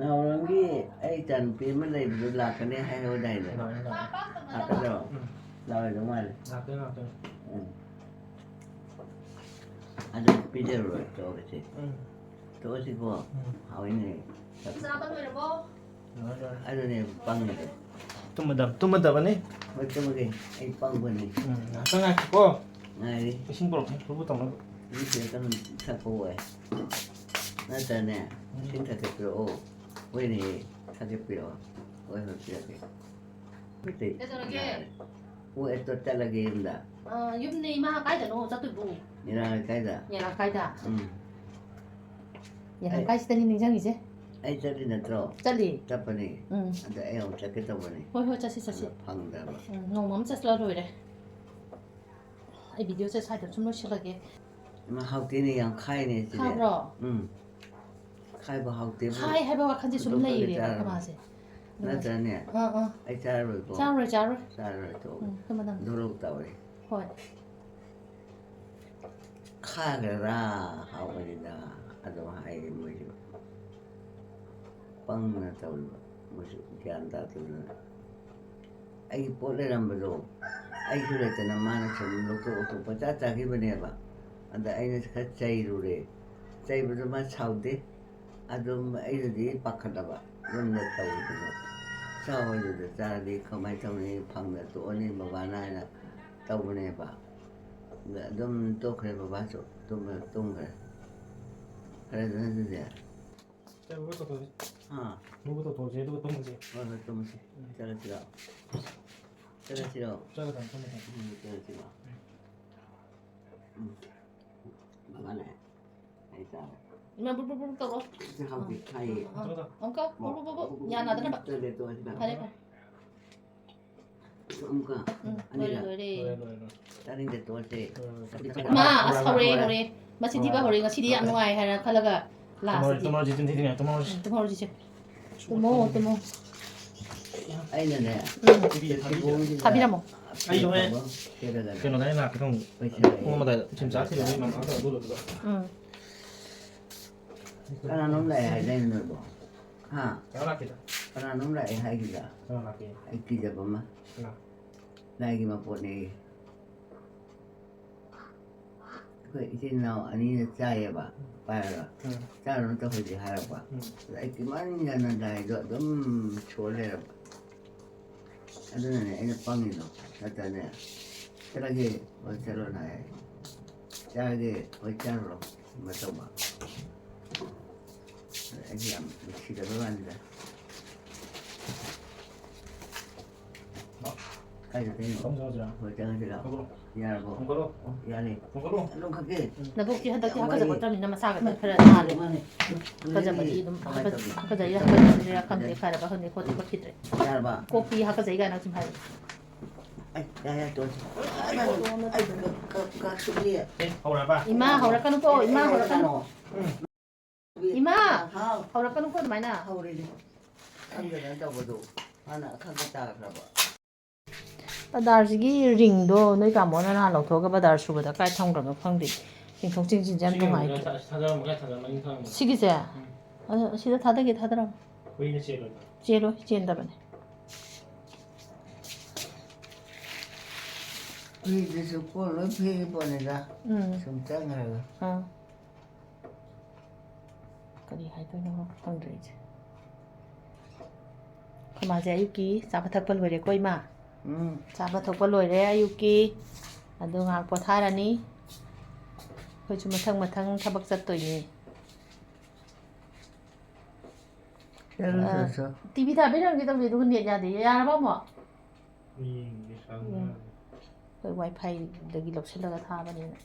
ꯅꯥꯎꯔꯦꯝꯒꯤ ꯑꯩ ꯏꯆꯥꯅꯨꯄꯤ ꯑꯃ ꯂꯩꯕꯗꯣ ꯂꯥꯛꯀꯅꯤ ꯍꯥꯏꯍꯧꯗꯥꯏꯅꯦ? ꯂꯥꯛꯑꯦ, ꯂꯥꯛꯑꯦ꯫ ꯂꯥꯛꯀꯗ꯭ꯔꯣ? ꯎꯝ꯫ ꯂꯥꯛꯑꯣꯏꯗꯧ ꯃꯥꯜꯂꯦ꯫ ꯂꯥꯛꯇꯣꯏꯅꯦ, ꯂꯥꯛꯇꯣꯏꯅꯦ꯫ ꯎꯝ꯫ ꯑꯗꯨ ꯄꯤꯖꯔꯨꯔꯣꯏ, ꯇꯣꯛꯑꯁꯤ꯫ ꯎꯝ꯫ ꯇꯣꯛꯑꯁꯤꯀꯣ? ꯎꯝ꯫ ꯍꯥꯎꯏꯅꯦ꯫ ꯆꯥꯕ ꯂꯣꯏꯔꯕꯣ? ꯂꯣꯏꯔꯦ, ꯂꯣꯏꯔꯦ꯫ ꯑꯗꯨꯅꯦ ꯄꯪꯉꯤꯗꯣ꯫ ꯇꯨꯝꯃꯗꯕ-, ꯇꯨꯝꯃꯗꯕꯅꯤ꯫ ꯍꯣꯏ, ꯇꯨꯝꯃꯒꯦ꯫ ꯑꯩ ꯄꯪꯕꯅꯤ꯫ ꯎꯝ, ꯉꯥꯏꯍꯥꯛꯇꯪ ꯉꯥꯏꯈꯣꯀꯣ꯫ ꯉꯥꯏꯔꯤ꯫ ꯏꯁꯤꯡ ꯄꯨꯔꯛꯀꯦ, ꯂꯨꯕ ꯇꯧꯅꯕ꯫ ꯏꯁꯤꯡ ꯈꯤꯇꯪ ꯊꯛꯄ ꯑꯣꯏ꯫ ꯅꯠꯇ꯭ꯔꯅꯦ, ꯎꯝ꯫ ꯏꯁꯤꯡ ꯈꯛꯇ ꯄꯤꯔꯛꯑꯣ꯫ ꯍꯣꯏꯅꯦ, ꯈꯔ ꯄꯤꯔꯛꯑꯣ꯫ ꯍꯣꯏ, ꯍꯣꯏ, ꯄꯤꯔꯛꯀꯦ꯫ ꯀꯩꯗꯧꯔꯒꯦ? ꯍꯣꯏ, ꯑꯗꯣ ꯆꯠꯂꯒꯦ ꯌꯨꯝꯗ꯫ ꯑ, ꯌꯨꯝꯅꯦ, ꯏꯃꯥ ꯀꯥꯏꯗꯅꯣ ꯆꯠꯇꯣꯏꯕꯨ? ꯏꯔꯥ ꯀꯥꯏꯗ? ꯏꯔꯥ ꯀꯥꯏꯗ? ꯎꯝ꯫ ꯏꯔꯥ ꯑꯩ ꯀꯥꯏꯁꯤꯗꯅꯤ ꯅꯤꯡꯁꯤꯡꯉꯤꯁꯦ꯫ ꯑꯩ ꯆꯠꯂꯤ ꯅꯠꯇ꯭ꯔꯣ? ꯆꯠꯂꯤ꯫ ꯆꯠꯄꯅꯤ꯫ ꯎꯝ꯫ ꯑꯗ ꯑꯩ ꯑꯃꯨꯛ ꯆꯠꯀꯦ ꯇꯧꯕꯅꯤ꯫ ꯍꯣꯏ, ꯍꯣꯏ, ꯆꯠꯁꯤ, ꯆꯠꯁꯤ꯫ ꯑꯗ ꯐꯪꯗꯕ꯫ ꯎꯝ, ꯅꯣꯡꯃ ꯑꯃ ꯆꯠꯂ ꯂꯣꯏꯔꯦ꯫ ꯑꯩ ꯚꯤꯗꯤꯑꯣꯁꯦ ꯁ꯭ꯋꯥꯏꯗ ꯁꯨꯝ ꯂꯣꯏꯁꯤꯜꯂꯒꯦ꯫ ꯏꯃꯥ, ꯍꯥꯎꯇꯦꯅꯦ, ꯌꯥꯝ ꯈꯥꯏꯅꯦ ꯁꯤꯗꯤ꯫ ꯈꯥꯕ꯭ꯔꯣ? ꯎꯝ꯫ ꯈꯥꯏꯕ ꯍꯥꯎꯇꯦꯕꯨ꯫ ꯈꯥꯏ ꯍꯥꯏꯕ ꯋꯥꯈꯜꯁꯦ ꯁꯨꯝ ꯑꯇꯣꯞꯄꯒ ꯂꯩꯔꯦꯕ ꯆꯥꯔꯕ? ꯑꯩꯈꯣꯏ ꯃꯥꯁꯦ꯫ ꯅꯠꯇ꯭ꯔꯅꯦ? ꯑꯥ, ꯑꯥ꯫ ꯑꯩ ꯆꯥꯔꯔꯣꯏꯀꯣ꯫ ꯆꯥꯔꯔꯣꯏ, ꯆꯥꯔꯔꯣꯏ꯫ ꯆꯥꯔꯔꯣꯏ, ꯇꯣꯛꯑꯣ꯫ ꯎꯝ, ꯑꯩꯈꯣꯏ ꯃꯅꯝ꯫ ꯗꯣꯔꯣꯛ ꯇꯧꯔꯦ꯫ ꯍꯣꯏ꯫ ꯈꯥꯒꯗ꯭ꯔꯥ ꯍꯥꯎꯕꯅꯤꯗ ꯑꯗꯨꯝ ꯍꯥꯏꯌꯦ ꯃꯣꯏꯁꯨ꯫ ꯄꯪꯅ ꯇꯧꯔꯤꯕ ꯃꯣꯏꯁꯨ ꯒ꯭ꯌꯥꯟ ꯇꯥꯗꯗꯅ꯫ ꯑꯩꯒꯤ ꯄꯣꯠ ꯂꯩꯔꯝꯕꯗꯣ ꯑꯩꯁꯨ ꯂꯩꯇꯅ ꯃꯥꯅ ꯁꯨꯝ ꯂꯧꯊꯣꯛ ꯂꯧꯊꯣꯛ ꯄꯪꯆꯥ ꯆꯥꯈꯤꯕꯅꯦꯕ꯫ ꯑꯗ ꯑꯩꯅ ꯈꯔ ꯆꯩꯔꯨꯔꯦ꯫ ꯆꯩꯕꯗꯣ ꯃꯥ ꯁꯥꯎꯗꯦ꯫ ꯑꯗꯨꯝ ꯑꯩꯅꯗꯤ ꯄꯥꯈꯠꯂꯕ ꯌꯨꯝꯗ ꯇꯧꯕꯗꯨꯗ꯫ ꯆꯥꯎ ꯍꯥꯏꯗꯨꯗ ꯆꯥꯔꯗꯤ ꯀꯃꯥꯏꯅ ꯇꯧꯅꯤ? ꯐꯪꯗ ꯇꯣꯛꯑꯅꯤ ꯕꯕꯥꯅ ꯍꯥꯏꯅ ꯇꯧꯕꯅꯦꯕ꯫ ꯑꯗ ꯑꯗꯨꯝ ꯇꯣꯛꯈ꯭ꯔꯦ ꯕꯕꯥꯁꯨ꯫ ꯇꯨꯝꯈ꯭ꯔꯦ, ꯇꯨꯝꯈ꯭ꯔꯦ꯫ ꯐꯔꯦꯗꯅ ꯑꯗꯨꯗꯤ꯫ ꯁꯦ, ꯃꯨꯛꯕꯥꯡ ꯇꯧꯊꯣꯛꯑꯁꯤ꯫ ꯑꯥ꯫ ꯃꯨꯛꯕꯥꯡ ꯇꯧꯊꯣꯛꯑꯁꯤ, ꯑꯗꯨꯒ ꯇꯨꯝꯃꯁꯤ꯫ ꯍꯣꯏ, ꯍꯣꯏ, ꯇꯨꯝꯃꯁꯤ꯫ ꯎꯝ꯫ ꯆꯠꯂꯁꯤꯔꯣ? ꯆꯠꯂꯁꯤꯔꯣ? ꯆꯠꯂꯗꯝꯅꯤ, ꯆꯠꯂꯗꯝꯅꯤ꯫ ꯎꯝ, ꯆꯠꯂꯁꯤꯔꯣ? ꯎꯝ꯫ ꯕꯕꯥꯅꯦ꯫ ꯑꯩ ꯆꯥꯔꯦ꯫ ꯏꯃꯥ, ꯕꯨꯔ ꯕꯨꯔ ꯕꯨꯔ ꯇꯧꯔꯣ꯫ ꯁꯤ ꯍꯥꯎꯇꯦ, ꯑꯥ, ꯈꯥꯏꯌꯦ꯫ ꯑꯥ, ꯑꯥ꯫ ꯑꯃꯨꯛꯀ, ꯕꯨꯔ ꯕꯨꯔ ꯕꯨꯔ ꯕꯨꯔ꯫ ꯌꯥꯟꯅꯗꯅꯕ꯫ ꯆꯠꯂꯦ, ꯇꯣꯛꯑꯁꯤ, ꯕꯕꯥ꯫ ꯐꯔꯦ, ꯐꯔꯦ꯫ ꯑꯃꯨꯛꯀ ꯎꯝ, ꯂꯣꯏꯔꯦ, ꯑꯅꯤꯔꯛ꯫ ꯂꯣꯏꯔꯦ꯫ ꯂꯣꯏꯔꯦ, ꯂꯣꯏꯔꯦ, ꯂꯣꯏꯔꯦ꯫ ꯆꯥꯅꯤꯡꯗꯦ, ꯇꯣꯛꯑꯁꯦ꯫ ꯂꯣꯏꯔꯦ, ꯂꯣꯏꯔꯦ꯫ ꯃꯥ, ꯑꯁ, ꯍꯧꯔꯦ, ꯍꯧꯔꯦ꯫ ꯃꯆꯤꯟ ꯊꯤꯕ ꯍꯧꯔꯦ꯫ ꯉꯁꯤꯗꯤ ꯌꯥꯝ ꯅꯨꯡꯉꯥꯏ ꯍꯥꯏꯅ ꯈꯜꯂꯒ ꯂꯥꯁꯇꯗꯤ꯫ ꯇꯨꯝꯍꯧꯔꯁꯤ, ꯇꯨꯝꯍꯧꯔꯁꯤ, ꯆꯤꯟ ꯊꯤꯗ꯭ꯔꯤꯉꯩ ꯇꯨꯝꯍꯧꯔꯁꯤ꯫ ꯎꯝ, ꯇꯨꯝꯍꯧꯔꯁꯤꯁꯦ꯫ ꯇꯨꯝꯃꯣ, ꯇꯨꯝꯃꯣ꯫ ꯑꯩꯅꯅꯦ, ꯎꯝ꯫ ꯊꯥꯕꯤꯔꯝꯃꯣ꯫ ꯑꯩꯗꯣ ꯍꯣꯔꯦꯟ ꯀꯩꯅꯣꯗ ꯑꯩ ꯂꯥꯛꯀꯦ ꯇꯧꯕꯅꯤ꯫ ꯄꯨꯡ ꯑꯃ ꯑꯗꯥꯏꯗ ꯏꯆꯤꯝ ꯆꯥ ꯊꯤꯜꯂꯒ ꯏꯃꯥꯟꯅꯕ ꯑꯗꯨ ꯂꯣꯏꯔꯒ꯫ ꯎꯝ꯫ ꯀꯅꯥꯅꯣꯝ ꯂꯥꯛꯑꯦ ꯍꯥꯏꯗꯥꯏꯅꯦ ꯅꯣꯏꯕꯣ? ꯍꯥ? ꯀꯅꯥ ꯂꯥꯛꯀꯦꯗ? ꯀꯅꯥꯅꯣꯝ ꯂꯥꯛꯑꯦ ꯍꯥꯏꯒꯤꯗ꯫ ꯀꯅꯥ ꯂꯥꯛꯀꯦ? ꯑꯩ ꯀꯤꯖꯕ ꯑꯃ꯫ ꯀꯅꯥ? ꯂꯥꯏꯒꯤ ꯃꯄꯣꯠꯅꯦꯌꯦ꯫ ꯑꯩꯈꯣꯏ ꯏꯆꯤꯟ ꯏꯅꯥꯎ ꯑꯅꯤꯅ ꯆꯥꯏꯌꯦꯕ, ꯎꯝ꯫ ꯄꯥꯏꯔꯒ꯫ ꯎꯝ꯫ ꯆꯥꯔꯨꯅꯨ ꯇꯧꯍꯩꯗꯦ ꯍꯥꯏꯔꯛꯄ꯫ ꯎꯝ꯫ ꯑꯗ ꯑꯩ ꯀꯤꯃꯟꯗꯅ ꯂꯥꯏꯗꯣ ꯑꯗꯨꯝ ꯁꯣꯔ ꯂꯩꯔꯕ꯫ ꯑꯗꯨꯅꯅꯦ ꯑꯩꯅ ꯄꯪꯉꯤꯗꯣ꯫ ꯅꯠꯇ꯭ꯔꯅꯦ, "ꯆꯠꯂꯒꯦ", ꯍꯣꯏ, ꯆꯠꯂꯣꯅ ꯍꯥꯏ꯫ "ꯆꯥꯔꯒꯦ", ꯍꯣꯏ, ꯆꯥꯔꯨꯔꯣ꯫ ꯑꯗꯨꯃꯥꯏꯅ ꯇꯧꯕ꯫ ꯑꯗ ꯑꯩꯁꯦ ꯌꯥꯝ ꯅꯨꯡꯁꯤꯗꯕ ꯋꯥꯅꯤꯗ꯫ ꯀꯥꯏ ꯆꯠꯇꯣꯏꯅꯣ? ꯀꯝ ꯆꯠꯂꯁꯤꯔꯥ? ꯍꯣꯏ, ꯆꯠꯂꯁꯤꯔꯣ? ꯊꯣꯛꯂꯛꯑꯣ꯫ ꯌꯥꯔꯕꯣ? ꯊꯣꯛꯂꯛꯑꯣ꯫ ꯑꯣ, ꯌꯥꯔꯦ꯫ ꯊꯣꯛꯂꯛꯑꯣ꯫ ꯑꯗꯨꯝ ꯈꯛꯀꯤ? ꯅꯕꯣꯛꯇꯤ ꯍꯟꯗꯛꯇꯤ ꯌꯥꯝ ꯍꯥꯀꯠꯆ ꯋꯥꯏꯌꯦ꯫ ꯈꯣꯠꯇ꯭ꯔꯕꯅꯤꯅ ꯃꯁꯥꯒ ꯈꯔ ꯅꯥꯜꯂꯦ꯫ ꯃꯥꯅꯦ꯫ ꯍꯥꯀꯠꯆꯕꯗꯤ ꯑꯗꯨꯝ ꯀꯃꯥꯏꯅ ꯍꯥꯀꯠ-, ꯇꯧꯅꯤ? ꯍꯥꯀꯠꯆꯩꯔꯥ ꯍꯥꯀꯠꯆꯗ꯭ꯔꯤꯔꯥ ꯈꯪꯗꯦ, ꯐꯔꯕ ꯈꯪꯗꯦ, ꯈꯣꯠꯇꯤ ꯈꯣꯠꯈꯤꯗ꯭ꯔꯦ꯫ ꯌꯥꯔꯕ? ꯀꯣꯛ ꯄꯤ ꯍꯥꯀꯠꯆꯩ ꯀꯥꯏꯅ ꯁꯨꯝ ꯍꯥꯏꯕ꯫ ꯑꯩ, ꯌꯥ, ꯌꯥ, ꯇꯣꯛꯑꯁꯤ꯫ ꯑꯩ, ꯑꯩ, ꯀ-, ꯀ-, ꯀ-, ꯀꯛꯁꯨꯕꯤ꯫ ꯑꯦ, ꯍꯧꯔꯕ? ꯏꯃꯥ, ꯍꯧꯔꯛꯀꯅꯨꯀꯣ, ꯏꯃꯥ, ꯑꯦ, ꯍꯧꯔꯛꯀꯅꯨ꯫ ꯀꯩꯅꯣ? ꯎꯝ꯫ ꯏꯃꯥ! ꯍꯥꯎ꯫ ꯍꯧꯔꯛꯀꯅꯨꯀꯣ ꯑꯗꯨꯃꯥꯏꯅ꯫ ꯍꯧꯔꯦꯅꯦ꯫ ꯈꯪꯗꯗꯅ ꯇꯧꯕꯗꯣ꯫ ꯃꯥꯅ ꯑꯈꯪꯕ ꯇꯥꯈ꯭ꯔꯕ꯫ ꯕꯗꯥꯔꯁꯤꯒꯤ ꯔꯤꯡꯗꯣ ꯅꯣꯏ ꯇꯥꯃꯣꯅ ꯅꯍꯥꯟ ꯂꯧꯊꯣꯛꯑꯒ ꯕꯗꯥꯔ ꯁꯨꯕꯗ ꯀꯥꯏ ꯊꯝꯈ꯭ꯔꯕꯅꯣ ꯈꯪꯗꯦ꯫ ꯆꯤꯡꯊꯣꯛ ꯆꯤꯡꯁꯤꯟꯁꯦ ꯌꯥꯝ ꯁꯤꯒꯤ ꯅꯨꯡꯉꯥꯏꯇꯦ꯫ ꯊꯥ-, ꯊꯥꯗꯔꯝꯃꯣ, ꯀꯥꯏ ꯊꯥꯗꯔꯝꯃꯣ? ꯃꯅꯤꯡ ꯊꯝꯃꯣ꯫ ꯁꯤꯒꯤꯁꯦ? ꯎꯝ꯫ ꯑꯗꯣ ꯑꯁꯤꯗ ꯊꯥꯗꯒꯦ, ꯊꯥꯗꯔꯝꯃꯣ꯫ ꯀꯨꯏꯅ ꯆꯦꯜꯂꯣꯏꯕ꯫ ꯆꯦꯜꯂꯣꯏ, ꯆꯦꯟꯗꯕꯅꯦ꯫ ꯐ꯭ꯔꯤꯖꯇꯁꯨ ꯀꯣꯜ ꯂꯣꯏ ꯐꯦꯡꯉꯤ ꯄꯣꯠꯅꯤꯗ꯫ ꯎꯝ꯫ ꯁꯨꯝ ꯆꯪꯈ꯭ꯔꯒ꯫ ꯑꯥ꯫ ꯀꯔꯤ ꯍꯥꯏꯗꯣꯏꯅꯣ ꯈꯪꯗ꯭ꯔꯦ ꯑꯩꯁꯦ꯫ ꯑꯩꯈꯣꯏ ꯃꯥꯁꯦ ꯑꯌꯨꯛꯀꯤ ꯆꯥꯕ ꯊꯛꯄ ꯂꯣꯏꯔꯦꯀꯣ, ꯏꯃꯥ? ꯎꯝ꯫ ꯆꯥꯕ ꯊꯛꯄ ꯂꯣꯏꯔꯦ ꯑꯌꯨꯛꯀꯤ꯫ ꯑꯗꯨ ꯉꯥꯏꯍꯥꯛ ꯄꯣꯊꯥꯔꯅꯤ꯫ ꯑꯩꯈꯣꯏꯁꯨ ꯃꯊꯪ ꯃꯊꯪ ꯊꯕꯛ ꯆꯠꯇꯣꯏꯅꯦ꯫ ꯆꯠꯂꯣ, ꯑ, ꯆꯠꯂꯣ, ꯆꯠꯂꯣ꯫ ꯇꯤ ꯚꯤ ꯊꯥꯕꯤꯔꯝꯒꯦ ꯇꯧꯅꯤ, ꯑꯗꯨꯒ ꯅꯦꯠ ꯌꯥꯗꯦ꯫ ꯌꯥꯔꯕ ꯑꯃꯨꯛ? ꯌꯦꯡꯒꯦ, ꯁꯪꯗ꯭ꯔꯗꯤ꯫ ꯎꯝ꯫ ꯑꯩꯈꯣꯏ ꯋꯥꯏ ꯐꯥꯏꯗꯒꯤ ꯂꯧꯁꯤꯜꯂꯒ ꯊꯥꯕꯅꯤꯅ꯫